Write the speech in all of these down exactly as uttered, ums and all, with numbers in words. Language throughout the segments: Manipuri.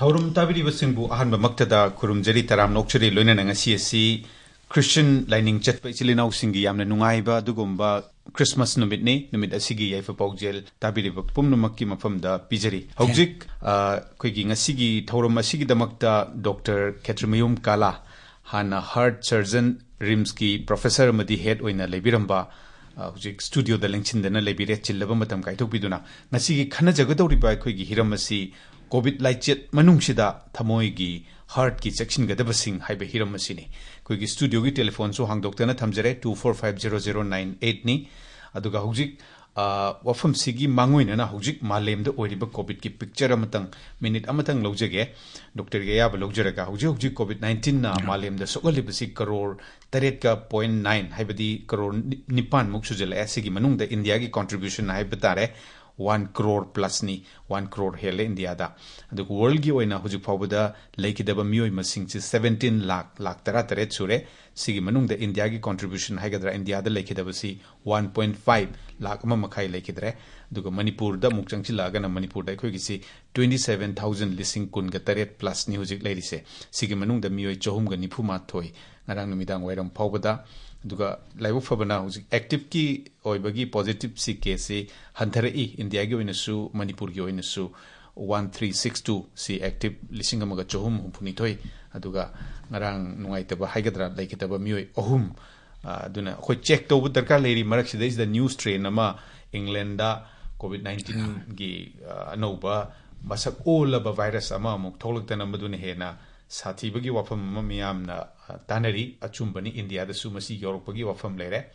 ꯊꯧꯔꯝ ꯇꯥꯕꯤꯔꯤꯕꯁꯤꯡꯕꯨ ꯑꯍꯥꯟꯕꯃꯛꯇꯗ ꯈꯨꯔꯨꯝꯖꯔꯤ, ꯇꯔꯥꯝꯅ ꯑꯣꯛꯆꯔꯤ꯫ ꯂꯣꯏꯅꯅ ꯉꯁꯤ ꯑꯁꯤ ꯈ꯭ꯔꯤꯁꯇꯤꯌꯟ ꯂꯥꯏꯅꯤꯡ ꯆꯠꯄ ꯏꯆꯤꯜ ꯏꯅꯥꯎꯁꯤꯡꯒꯤ ꯌꯥꯝꯅ ꯅꯨꯡꯉꯥꯏꯕ ꯑꯗꯨꯒꯨꯝꯕ ꯈ꯭ꯔꯤꯁꯃꯥꯁ ꯅꯨꯃꯤꯠꯅꯤ꯫ ꯅꯨꯃꯤꯠ ꯑꯁꯤꯒꯤ ꯌꯥꯏꯐ ꯄꯥꯎꯖꯦꯜ ꯇꯥꯕꯤꯔꯤꯕ ꯄꯨꯝꯅꯃꯛꯀꯤ ꯃꯐꯝꯗ ꯄꯤꯖꯔꯤ꯫ ꯍꯧꯖꯤꯛ, ꯑ, ꯑꯩꯈꯣꯏꯒꯤ ꯉꯁꯤꯒꯤ ꯊꯧꯔꯝ ꯑꯁꯤꯒꯤꯗꯃꯛꯇ ꯗꯣꯛꯇꯔ ꯈꯦꯇ꯭ꯔꯤꯃꯌꯨꯝ ꯀꯥꯂꯥ, ꯍꯥꯟꯅ ꯍꯥꯔꯠ ꯁꯔꯖꯟ, ꯔꯤꯝꯁꯀꯤ ꯄ꯭ꯔꯣꯐꯦꯁꯔ ꯑꯃꯗꯤ ꯍꯦꯗ ꯑꯣꯏꯅ ꯂꯩꯕꯤꯔꯝꯕ, ꯑ, ꯍꯧꯖꯤꯛ ꯁ꯭ꯇꯨꯗꯤꯑꯣꯗ ꯂꯦꯡꯁꯤꯟꯗꯅ ꯂꯩꯕꯤꯔꯦ꯫ ꯆꯤꯜꯂꯕ ꯃꯇꯝ ꯀꯥꯏꯊꯣꯛꯄꯤꯗꯨꯅ ꯉꯁꯤꯒꯤ ꯈꯟꯅꯖꯒꯗꯧꯔꯤꯕ ꯑꯩꯈꯣꯏꯒꯤ ꯍꯤꯔꯝ ꯑꯁꯤ ꯀꯣꯚꯤꯗ ꯂꯥꯏꯆꯠ ꯃꯅꯨꯡꯁꯤꯗ ꯊꯃꯣꯏꯒꯤ, ꯍꯥꯔꯠꯀꯤ ꯆꯦꯛꯁꯤꯟꯒꯗꯕꯁꯤꯡ ꯍꯥꯏꯕ ꯍꯤꯔꯝ ꯑꯁꯤꯅꯤ꯫ ꯑꯩꯈꯣꯏꯒꯤ ꯁ꯭ꯇꯨꯗꯤꯑꯣꯒꯤ ꯇꯦꯂꯤꯐꯣꯟꯁꯨ ꯍꯥꯡꯗꯣꯛꯇꯅ ꯊꯝꯖꯔꯦ, two four five zero zero nine eight ꯅꯤ꯫ ꯑꯗꯨꯒ ꯍꯧꯖꯤꯛ, ꯑ, ꯋꯥꯐꯝꯁꯤꯒꯤ ꯃꯥꯡꯑꯣꯏꯅꯅ ꯍꯧꯖꯤꯛ ꯃꯥꯂꯦꯝꯗ ꯑꯣꯏꯔꯤꯕ ꯀꯣꯚꯤꯗꯀꯤ ꯄꯤꯛꯆꯔ ꯑꯃꯇꯪ, ꯃꯤꯅꯤꯠ ꯑꯃꯇꯪ ꯂꯧꯖꯒꯦ, ꯗꯣꯛꯇꯔꯒꯤ ꯑꯌꯥꯕ ꯂꯧꯖꯔꯒ꯫ ꯍꯧꯖꯤꯛ ꯍꯧꯖꯤꯛ ꯀꯣꯚꯤꯗ ꯅꯥꯏꯟꯇꯤꯟꯅ ꯃꯥꯂꯦꯝꯗ ꯁꯣꯛꯍꯜꯂꯤꯕꯁꯤ ꯀꯔꯣꯔ ꯇꯔꯦꯠꯀ ꯄꯣꯏꯟ ꯅꯥꯏꯟ, ꯍꯥꯏꯕꯗꯤ ꯀꯔꯣꯔ ꯅꯤ-, ꯅꯤꯄꯥꯟꯃꯨꯛ ꯁꯨꯖꯜꯂꯛꯑꯦ꯫ ꯁꯤꯒꯤ ꯃꯅꯨꯡꯗ ꯏꯟꯗꯤꯌꯥꯒꯤ ꯀꯣꯟꯇ꯭ꯔꯤꯕ꯭ꯌꯨꯁꯟ ꯍꯥꯏꯕ ꯇꯥꯔꯦ, ꯋꯥꯟ ꯀ꯭ꯔꯣꯔ ꯄ꯭ꯂꯁꯅꯤ, ꯋꯥꯟ ꯀ꯭ꯔꯣꯔ ꯍꯦꯜꯂꯦ ꯏꯟꯗꯤꯌꯥꯗ꯫ ꯑꯗꯨꯒ ꯋꯥꯔꯜꯒꯤ ꯑꯣꯏꯅ ꯍꯧꯖꯤꯛ ꯐꯥꯎꯕꯗ ꯂꯩꯈꯤꯗꯕ ꯃꯤꯑꯣꯏ ꯃꯁꯤꯡꯁꯤ ꯁꯕꯦꯟꯇꯤꯟ ꯂꯥꯈ, ꯂꯥꯈ ꯇꯔꯥ ꯇꯔꯦꯠ ꯁꯨꯔꯦ꯫ ꯁꯤꯒꯤ ꯃꯅꯨꯡꯗ ꯏꯟꯗꯤꯌꯥꯒꯤ ꯀꯣꯟꯇ꯭ꯔꯤꯕ꯭ꯌꯨꯁꯟ ꯍꯥꯏꯒꯗ꯭ꯔꯥ, ꯏꯟꯗꯤꯌꯥꯗ ꯂꯩꯈꯤꯗꯕꯁꯤ ꯋꯥꯟ ꯄꯣꯏꯟ ꯐꯥꯏꯚ ꯂꯥꯈ ꯑꯃ ꯃꯈꯥꯏ ꯂꯩꯈꯤꯗ꯭ꯔꯦ꯫ ꯑꯗꯨꯒ ꯃꯅꯤꯄꯨꯔꯗ ꯑꯃꯨꯛ ꯆꯪꯁꯤꯜꯂꯛꯑꯒꯅ ꯃꯅꯤꯄꯨꯔꯗ ꯑꯩꯈꯣꯏꯒꯤꯁꯤ ꯇ꯭ꯋꯦꯟꯇꯤ ꯁꯕꯦꯟ ꯊꯥꯎꯖꯟ, ꯂꯤꯁꯤꯡ ꯀꯨꯟꯒ ꯇꯔꯦꯠ ꯄ꯭ꯂꯁꯅꯤ ꯍꯧꯖꯤꯛ ꯂꯩꯔꯤꯁꯦ꯫ ꯁꯤꯒꯤ ꯃꯅꯨꯡꯗ ꯃꯤꯑꯣꯏ ꯆꯍꯨꯝꯒ ꯅꯤꯐꯨ ꯃꯥꯊꯣꯏ ꯉꯔꯥꯡ ꯅꯨꯃꯤꯗꯥꯡ ꯋꯥꯏꯔꯝ ꯐꯥꯎꯕꯗ꯫ ꯑꯗꯨꯒ ꯂꯥꯏꯕꯛ ꯐꯕꯅ ꯍꯧꯖꯤꯛ ꯑꯦꯛꯇꯤꯚꯀꯤ ꯑꯣꯏꯕꯒꯤ ꯄꯣꯖꯤꯇꯤꯚꯁꯤ ꯀꯦꯁꯁꯤ ꯍꯟꯊꯔꯛꯏ, ꯏꯟꯗꯤꯌꯥꯒꯤ ꯑꯣꯏꯅꯁꯨ ꯃꯅꯤꯄꯨꯔꯒꯤ ꯑꯣꯏꯅꯁꯨ꯫ ꯋꯥꯟ ꯊ꯭ꯔꯤ ꯁꯤꯛꯁ ꯇꯨ ꯁꯤ ꯑꯦꯛꯇꯤꯚ ꯂꯤꯁꯤꯡ ꯑꯃꯒ ꯆꯍꯨꯝ ꯍꯨꯝꯐꯨꯅꯤꯊꯣꯏ꯫ ꯑꯗꯨꯒ ꯉꯔꯥꯡ ꯅꯨꯡꯉꯥꯏꯇꯕ ꯍꯥꯏꯒꯗ꯭ꯔꯥ, ꯂꯩꯈꯤꯗꯕ ꯃꯤꯑꯣꯏ ꯑꯍꯨꯝ꯫ ꯑ, ꯑꯗꯨꯅ ꯑꯩꯈꯣꯏ ꯆꯦꯛ ꯇꯧꯕ ꯗꯔꯀꯥꯔ ꯂꯩꯔꯤ꯫ ꯃꯔꯛꯁꯤꯗꯩꯁꯤꯗ ꯅ꯭ꯌꯨꯁ ꯇ꯭ꯔꯦꯟ ꯑꯃ ꯏꯪꯂꯦꯟꯗ ꯀꯣꯚꯤꯗ ꯅꯥꯏꯟꯇꯤꯟꯒꯤ, ꯑ, ꯑꯅꯧꯕ ꯃꯁꯛ ꯑꯣꯜꯂꯕ ꯚꯥꯏꯔꯁ ꯑꯃ ꯑꯃꯨꯛ ꯊꯣꯛꯂꯛꯇꯅ ꯃꯗꯨꯅ ꯍꯦꯟꯅ ꯁꯥꯊꯤꯕꯒꯤ ꯋꯥꯐꯝ ꯑꯃ ꯃꯤꯌꯥꯝꯅ, ꯑ, ꯇꯥꯅꯔꯤ꯫ ꯑꯆꯨꯝꯕꯅꯤ, ꯏꯟꯗꯤꯌꯥꯗꯁꯨ ꯃꯁꯤ ꯌꯧꯔꯛꯄꯒꯤ ꯋꯥꯐꯝ ꯂꯩꯔꯦ꯫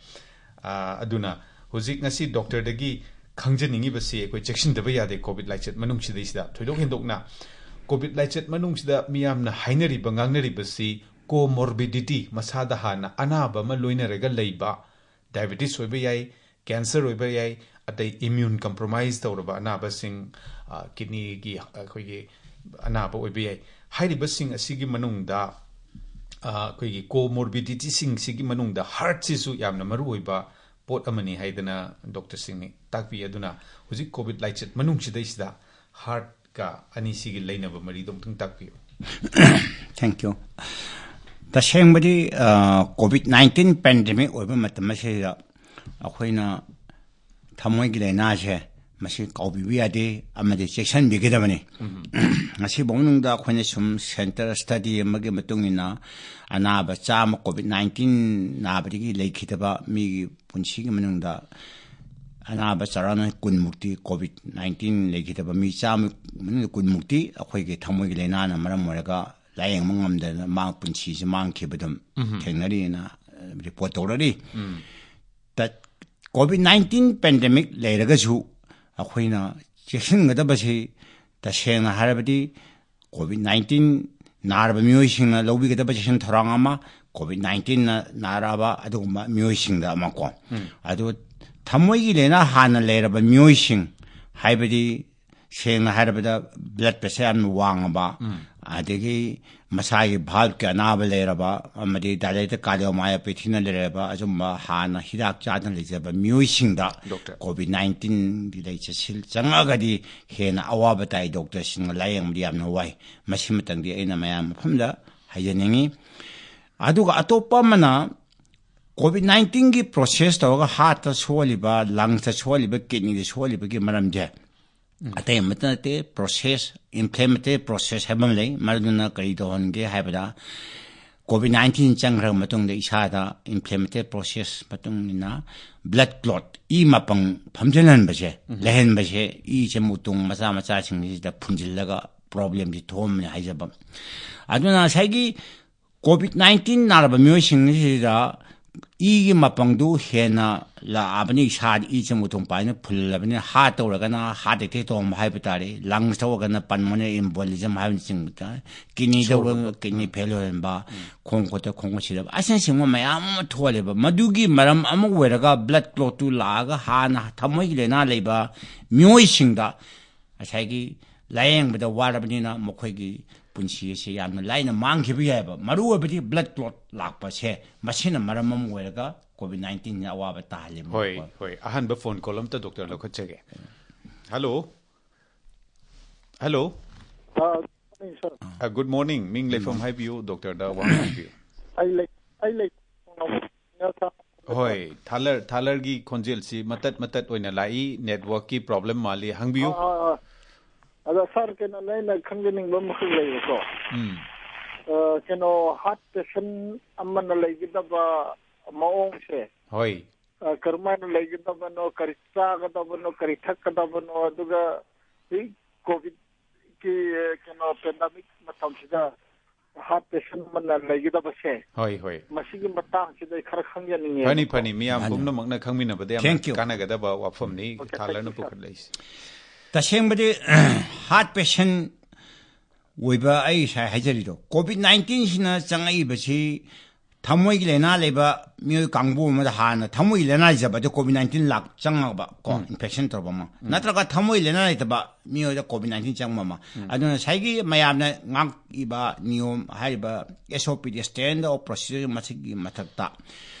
ꯑ, ꯑꯗꯨꯅ ꯍꯧꯖꯤꯛ ꯉꯁꯤ ꯗꯣꯛꯇꯔꯗꯒꯤ ꯈꯪꯖꯅꯤꯡꯉꯤꯕꯁꯤ, ꯑꯩꯈꯣꯏ ꯆꯦꯛꯁꯤꯟꯗꯕ ꯌꯥꯗꯦ ꯀꯣꯚꯤꯗ ꯂꯥꯏꯆꯠ ꯃꯅꯨꯡꯁꯤꯗꯩꯁꯤꯗ꯫ ꯊꯣꯏꯗꯣꯛ ꯍꯦꯟꯗꯣꯛꯅ ꯀꯣꯚꯤꯗ ꯂꯥꯏꯆꯠ ꯃꯅꯨꯡꯁꯤꯗ ꯃꯤꯌꯥꯝꯅ ꯍꯥꯏꯅꯔꯤꯕ, ꯉꯥꯡꯅꯔꯤꯕꯁꯤ ꯀꯣꯃꯣꯔꯕꯤꯗꯤꯇꯤ, ꯃꯁꯥꯗ ꯍꯥꯟꯅ ꯑꯅꯥꯕ ꯑꯃ ꯂꯣꯏꯅꯔꯒ ꯂꯩꯕ, ꯗꯥꯏꯕꯦꯇꯤꯁ ꯑꯣꯏꯕ ꯌꯥꯏ, ꯀꯦꯟꯁꯔ ꯑꯣꯏꯕ ꯌꯥꯏ, ꯑꯇꯩ ꯏꯃ꯭ꯌꯨꯟ ꯀꯝꯄ꯭ꯔꯣꯃꯥꯏꯁ ꯇꯧꯔꯕ ꯑꯅꯥꯕꯁꯤꯡ, ꯑ, ꯀꯤꯗꯅꯤꯒꯤ ꯑꯩꯈꯣꯏꯒꯤ ꯑꯅꯥꯕ ꯑꯣꯏꯕ ꯌꯥꯏ꯫ ꯍꯥꯏꯔꯤꯕꯁꯤꯡ ꯑꯁꯤꯒꯤ ꯃꯅꯨꯡꯗ, ꯑ, ꯑꯩꯈꯣꯏꯒꯤ ꯀꯣꯃꯣꯔꯕꯤꯗꯤꯇꯤꯁꯤꯡꯁꯤꯒꯤ ꯃꯅꯨꯡꯗ ꯍꯥꯔꯠꯁꯤꯁꯨ ꯌꯥꯝꯅ ꯃꯔꯨꯑꯣꯏꯕ ꯄꯣꯠ ꯑꯃꯅꯤ ꯍꯥꯏꯗꯅ ꯗꯣꯛꯇꯔꯁꯤꯡꯅ ꯇꯥꯛꯄꯤ꯫ ꯑꯗꯨꯅ ꯍꯧꯖꯤꯛ ꯀꯣꯚꯤꯗ ꯂꯥꯏꯆꯠ ꯃꯅꯨꯡꯁꯤꯗꯩꯁꯤꯗ ꯍꯥꯔꯠ ꯀ ꯑꯅꯤꯁꯤꯒꯤ ꯂꯩꯅꯕ ꯃꯔꯤꯗꯣ ꯑꯃꯨꯛꯇꯪ ꯇꯥꯛꯄꯤꯌꯨ꯫ Thank you. ꯇꯁꯦꯡꯕꯗꯤ ꯀꯣꯚꯤꯗ ꯅꯥꯏꯟꯇꯤꯟ ꯄꯦꯟꯗꯦꯃꯤꯛ ꯑꯣꯏꯕ ꯃꯇꯝ ꯑꯁꯤꯗ ꯑꯩꯈꯣꯏꯅ ꯊꯃꯣꯏꯒꯤ ꯂꯥꯏꯅꯥꯁꯦ ꯃꯁꯤ ꯀꯥꯎꯕꯤꯕ ꯌꯥꯗꯦ ꯑꯃꯗꯤ ꯆꯦꯛꯁꯤꯟꯕꯤꯒꯗꯕꯅꯤ꯫ ꯉꯁꯤꯐꯥꯎ ꯃꯅꯨꯡꯗ ꯑꯩꯈꯣꯏꯅ ꯁꯨꯝ ꯁꯦꯟꯇꯔ ꯁ꯭ꯇꯗꯤ ꯑꯃꯒꯤ ꯃꯇꯨꯡ ꯏꯟꯅ ꯑꯅꯥꯕ ꯆꯥꯝꯃ ꯀꯣꯚꯤꯗ ꯅꯥꯏꯟꯇꯤꯟ ꯅꯥꯕꯗꯒꯤ ꯂꯩꯈꯤꯗꯕ ꯃꯤꯒꯤ ꯄꯨꯟꯁꯤꯒꯤ ꯃꯅꯨꯡꯗ ꯑꯅꯥꯕ ꯆꯥꯎꯔꯥꯛꯅ ꯀꯨꯟꯃꯨꯛꯇꯤ ꯀꯣꯚꯤꯗ ꯅꯥꯏꯟꯇꯤꯟ ꯂꯩꯈꯤꯗꯕ ꯃꯤ ꯆꯥꯝꯃ ꯃꯅꯨꯡꯗ ꯀꯨꯟꯃꯨꯛꯇꯤ ꯑꯩꯈꯣꯏꯒꯤ ꯊꯃꯣꯏꯒꯤ ꯂꯥꯏꯅꯥꯅ ꯃꯔꯝ ꯑꯣꯏꯔꯒ ꯂꯥꯏꯌꯦꯡꯕ ꯉꯝꯗꯅ ꯃꯥ ꯄꯨꯟꯁꯤꯁꯦ ꯃꯥꯡꯈꯤꯕꯗꯝ ꯊꯦꯡꯅꯔꯤꯅ ꯔꯤꯄꯣꯔꯠ ꯇꯧꯔꯔꯤ꯫ ꯀꯣꯚꯤꯗ ꯅꯥꯏꯟꯇꯤꯟ ꯄꯦꯟꯗꯦꯃꯤꯛ ꯂꯩꯔꯒꯁꯨ ꯑꯩꯈꯣꯏꯅ ꯆꯦꯛꯁꯤꯟꯒꯗꯕꯁꯤ ꯇꯁꯦꯡꯅ ꯍꯥꯏꯔꯕꯗꯤ ꯀꯣꯚꯤꯗ ꯅꯥꯏꯟꯇꯤꯟ ꯅꯥꯔꯕ ꯃꯤꯑꯣꯏꯁꯤꯡꯅ ꯂꯧꯕꯤꯒꯗꯕ ꯆꯦꯛꯁꯤꯟ ꯊꯧꯔꯥꯡ ꯑꯃ, ꯀꯣꯚꯤꯗ ꯅꯥꯏꯟꯇꯤꯟꯅ ꯅꯥꯔꯛꯑꯕ ꯑꯗꯨꯒꯨꯝꯕ ꯃꯤꯑꯣꯏꯁꯤꯡꯗ ꯑꯃꯀꯣ꯫ ꯑꯗꯨ ꯊꯃꯣꯏꯒꯤ ꯂꯥꯏꯅꯥ ꯍꯥꯟꯅ ꯂꯩꯔꯕ ꯃꯤꯑꯣꯏꯁꯤꯡ, ꯍꯥꯏꯕꯗꯤ ꯁꯦꯡꯅ ꯍꯥꯏꯔꯕꯗ ꯕ꯭ꯂꯗ ꯄ꯭ꯔꯦꯁꯔ ꯌꯥꯝꯅ ꯋꯥꯡꯉꯕ, ꯑꯗꯒꯤ ꯃꯁꯥꯒꯤ ꯚꯥꯜꯕꯀꯤ ꯑꯅꯥꯕ ꯂꯩꯔꯕ, ꯑꯃꯗꯤ ꯗꯥꯏꯂꯦꯇꯦꯗ ꯀꯥꯔꯗꯤꯑꯣꯃꯥꯏꯑꯣꯄꯦꯊꯤꯅ ꯂꯩꯔꯕ, ꯑꯆꯨꯝꯕ ꯍꯥꯟꯅ ꯍꯤꯗꯥꯛ ꯆꯥꯗꯅ ꯂꯩꯖꯕ ꯃꯤꯑꯣꯏꯁꯤꯡꯗ ꯗꯣꯛꯇꯔ꯫ ꯀꯣꯚꯤꯗ ꯅꯥꯏꯟꯇꯤꯟꯒꯤ ꯂꯩꯆꯠꯁꯤ ꯆꯪꯉꯛꯑꯒꯗꯤ ꯍꯦꯟꯅ ꯑꯋꯥꯕ ꯇꯥꯏ꯫ ꯗꯣꯛꯇꯔꯁꯤꯡꯅ ꯂꯥꯏꯌꯦꯡꯕꯗꯤ ꯌꯥꯝꯅ ꯋꯥꯏ꯫ ꯃꯁꯤꯃꯇꯪꯗꯤ ꯑꯩꯅ ꯃꯌꯥꯝ ꯃꯐꯝꯗ ꯍꯥꯏꯖꯅꯤꯡꯉꯤ꯫ ꯑꯗꯨꯒ ꯑꯇꯣꯞꯄ ꯑꯃꯅ ꯀꯣꯚꯤꯗ ꯅꯥꯏꯟꯇꯤꯟꯒꯤ ꯄ꯭ꯔꯣꯁꯦꯁ ꯇꯧꯔꯒ ꯍꯥꯔꯠꯇ ꯁꯣꯛꯍꯜꯂꯤꯕ, ꯂꯪꯁꯇ ꯁꯣꯛꯍꯜꯂꯤꯕ, ꯀꯤꯗꯅꯤꯗ ꯁꯣꯛꯍꯜꯂꯤꯕꯒꯤ ꯃꯔꯝꯁꯦ ꯑꯇꯩ ꯑꯃꯠꯇ ꯅꯠꯇꯦ꯫ ꯄ꯭ꯔꯣꯁꯦꯁ, ꯏꯟꯐ꯭ꯂꯦꯃꯦꯇꯔꯤ ꯄ꯭ꯔꯣꯁꯦꯁ ꯍꯥꯏꯕ ꯑꯃ ꯂꯩ꯫ ꯃꯗꯨꯅ ꯀꯔꯤ ꯇꯧꯍꯟꯒꯦ ꯍꯥꯏꯕꯗ ꯀꯣꯚꯤꯗ ꯅꯥꯏꯟꯇꯤꯟ ꯆꯪꯈ꯭ꯔꯕ ꯃꯇꯨꯡꯗ ꯏꯁꯥꯗ ꯏꯟꯐ꯭ꯂꯦꯃꯦꯇꯔꯤ ꯄ꯭ꯔꯣꯁꯦꯁ ꯃꯇꯨꯡ ꯏꯟꯅ ꯕ꯭ꯂꯗ ꯀ꯭ꯂꯣꯠ, ꯏ ꯃꯄꯪ ꯐꯝꯖꯤꯜꯍꯟꯕꯁꯦ, ꯂꯩꯍꯟꯕꯁꯦ, ꯏ ꯆꯦꯃꯨ ꯇꯨꯡ ꯃꯆꯥ ꯃꯆꯥꯁꯤꯡꯁꯤꯗ ꯐꯨꯟꯖꯤꯜꯂꯒ ꯄ꯭ꯔꯣꯕ꯭ꯂꯦꯝꯁꯤ ꯊꯣꯛꯑꯝꯕꯅꯤ ꯍꯥꯏꯖꯕ꯫ ꯑꯗꯨꯅ ꯉꯁꯥꯏꯒꯤ ꯀꯣꯚꯤꯗ ꯅꯥꯏꯟꯇꯤꯟ ꯅꯥꯔꯕ ꯃꯤꯑꯣꯏꯁꯤꯡꯁꯤꯗ ꯏꯒꯤ ꯃꯄꯪꯗꯨ ꯍꯦꯟꯅ ꯂꯥꯛꯑꯕꯅꯤ, ꯏꯁꯥꯗ ꯏ ꯆꯦꯃꯨ ꯇꯨꯡ ꯄꯥꯏꯅ ꯐꯨꯜꯂꯕꯅꯤ꯫ ꯍꯥꯔꯠ ꯇꯧꯔꯒꯅ ꯍꯥꯔꯠ ꯑꯦꯇꯦꯛ ꯇꯧꯔꯝꯕ ꯍꯥꯏꯕ ꯇꯥꯔꯦ, ꯂꯪꯁ ꯇꯧꯔꯒꯅ ꯄꯜꯃꯣꯅꯔꯤ ꯏꯝꯕꯣꯂꯤꯖꯝ ꯍꯥꯏꯕꯅꯆꯤꯡꯕ ꯇꯥꯔꯦ, ꯀꯤꯗꯅꯤ ꯇꯧꯔꯒꯅ ꯀꯤꯗꯅꯤ ꯐꯦꯜ ꯑꯣꯏꯍꯟꯕ, ꯈꯣꯡ ꯈꯨꯠꯇ ꯈꯣꯡ ꯈꯨꯠ ꯁꯤꯗꯕ, ꯑꯁꯤꯅꯆꯤꯡꯕ ꯃꯌꯥꯝ ꯑꯃ ꯊꯣꯛꯍꯜꯂꯦꯕ꯫ ꯃꯗꯨꯒꯤ ꯃꯔꯝ ꯑꯃ ꯑꯣꯏꯔꯒ ꯕ꯭ꯂꯗ ꯀ꯭ꯂꯣꯠꯇꯨ ꯂꯥꯛꯑꯒ ꯍꯥꯟꯅ ꯊꯃꯣꯏꯒꯤ ꯂꯥꯏꯅꯥ ꯂꯩꯕ ꯃꯤꯑꯣꯏꯁꯤꯡꯗ ꯉꯁꯥꯏꯒꯤ ꯂꯥꯏꯌꯦꯡꯕꯗ ꯋꯥꯔꯕꯅꯤꯅ ꯃꯈꯣꯏꯒꯤ ꯄꯨꯟꯁꯤ ꯑꯁꯤ ꯌꯥꯝꯅ ꯂꯥꯏꯅ ꯃꯥꯡꯈꯤꯕ ꯌꯥꯏꯑꯕ꯫ ꯃꯔꯨ ꯑꯣꯏꯕꯗꯤ ꯕ꯭ꯂꯗ ꯀ꯭ꯂꯣꯠ ꯂꯥꯛꯄꯁꯦ, ꯃꯁꯤꯅ ꯃꯔꯝ ꯑꯃ ꯑꯣꯏꯔꯒ ꯀꯣꯚꯤꯗ ꯅꯥꯏꯟꯇꯤꯟꯅ ꯑꯋꯥꯕ ꯇꯥꯍꯜꯂꯦꯕ꯫ ꯍꯣꯏ, ꯍꯣꯏ, ꯑꯍꯥꯟꯕ ꯐꯣꯟ ꯀꯣꯜ ꯑꯝꯇ ꯗꯣꯛꯇꯔ ꯂꯧꯈꯠꯆꯒꯦ꯫ ꯍꯜꯂꯣ꯫ Hello. ꯑ, ꯁꯥꯔ, ꯑ, good morning. ꯃꯤꯡ ꯂꯩꯐꯝ ꯍꯥꯏꯕꯤꯌꯨ, ꯗꯣꯛꯇꯔꯗ ꯋꯥꯍꯪ ꯍꯪꯕꯤꯌꯨ꯫ ꯑꯩ ꯂꯩ ꯑꯩ ꯂꯩ ꯍꯣꯏ, ꯊꯥꯂꯔ ꯊꯥꯂꯔꯒꯤ ꯈꯣꯟꯖꯦꯜꯁꯤ ꯃꯇꯠ ꯃꯇꯠ ꯑꯣꯏꯅ ꯂꯥꯛꯏ, ꯅꯦꯠꯋꯥꯛꯀꯤ ꯄ꯭ꯔꯣꯕ꯭ꯂꯦꯝ ꯃꯥꯜꯂꯤ, ꯍꯪꯕꯤꯌꯨ꯫ ꯑꯥ, ꯑꯥ, ꯑꯥ. ꯑꯗ ꯁꯥꯔ, ꯀꯩꯅꯣꯅꯦ, ꯑꯩꯅ ꯈꯪꯖꯅꯤꯡꯕ ꯑꯃꯈꯛ ꯂꯩꯕꯀꯣ. ꯎꯝ. ꯑ, ꯀꯩꯅꯣ, ꯍꯥꯔꯠ ꯄꯦꯁꯦꯟ ꯑꯃꯅ ꯂꯩꯒꯗꯕ ꯃꯑꯣꯡꯁꯦ, ꯍꯣꯏ. ꯑ, ꯀꯔꯝꯍꯥꯏꯅ ꯂꯩꯒꯗꯕꯅꯣ, ꯀꯔꯤ ꯆꯥꯒꯗꯕꯅꯣ, ꯀꯔꯤ ꯊꯛꯀꯗꯕꯅꯣ, ꯑꯗꯨꯒ ꯍꯧꯖꯤꯛ ꯀꯣꯚꯤꯗꯀꯤ, ꯑ, ꯀꯩꯅꯣ, ꯄꯦꯟꯗꯥꯃꯤꯛ ꯃꯇꯝꯁꯤꯗ ꯍꯥꯔꯠ ꯄꯦꯁꯦꯟ ꯑꯃꯅ ꯂꯩꯒꯗꯕꯁꯦ, ꯍꯣꯏ, ꯍꯣꯏ. ꯃꯁꯤꯒꯤ ꯃꯇꯥꯡꯁꯤꯗ ꯑꯩ ꯈꯔ ꯈꯪꯖꯅꯤꯡꯉꯦ꯫ ꯐꯅꯤ, ꯐꯅꯤ, ꯃꯤꯌꯥꯝ ꯃꯥꯅꯤ꯫ ꯄꯨꯝꯅꯃꯛꯅ ꯈꯪꯃꯤꯟꯅꯕꯗ ꯌꯥꯝꯅ Thank you. ꯀꯥꯟꯅꯒꯗꯕ ꯋꯥꯐꯝꯅꯤ Okay, thank you, ꯊꯥꯂꯔꯅ sir. ꯄꯨꯈꯠꯂꯛꯏꯁꯦ꯫ ꯇꯁꯦꯡꯕꯗꯤ ꯍꯥꯔꯠ ꯄꯦꯁꯦꯟ ꯑꯣꯏꯕ ꯑꯩ ꯉꯁꯥꯏ ꯍꯥꯏꯖꯔꯤꯗꯣ, ꯀꯣꯚꯤꯗ ꯅꯥꯏꯟꯇꯤꯟꯁꯤꯅ ꯆꯪꯉꯛꯏꯕꯁꯤ ꯊꯃꯣꯏꯒꯤ ꯂꯥꯏꯅꯥ ꯂꯩꯕ ꯃꯤꯑꯣꯏ ꯀꯥꯡꯕꯨ ꯑꯃꯗ ꯍꯥꯟꯅ ꯊꯃꯣꯏꯒꯤ ꯂꯥꯏꯅꯥ ꯂꯩꯖꯕꯗ ꯀꯣꯚꯤꯗ ꯅꯥꯏꯟꯇꯤꯟ ꯂꯥꯛ ꯆꯪꯉꯛꯄ ꯀꯣ, ꯏꯟꯐꯦꯛꯁꯟ ꯇꯧꯔꯛꯄ ꯑꯃ, ꯅꯠꯇ꯭ꯔꯒ ꯊꯃꯣꯏ ꯂꯥꯏꯅꯥ ꯂꯩꯇꯕ ꯃꯤꯑꯣꯏꯗ ꯀꯣꯚꯤꯗ ꯅꯥꯏꯟꯇꯤꯟ ꯆꯪꯕ ꯑꯃ꯫ ꯑꯗꯨꯅ ꯉꯁꯥꯏꯒꯤ ꯃꯌꯥꯝꯅ ꯉꯥꯛꯏꯕ ꯅꯤꯌꯣꯝ ꯍꯥꯏꯔꯤꯕ ꯑꯦꯁ ꯑꯣ ꯄꯤ ꯗꯤ, ꯁ꯭ꯇꯦꯟꯗꯔꯗ ꯑꯣꯐ ꯄ꯭ꯔꯣꯁꯤꯖꯔ, ꯃꯁꯤꯒꯤ ꯃꯊꯛꯇ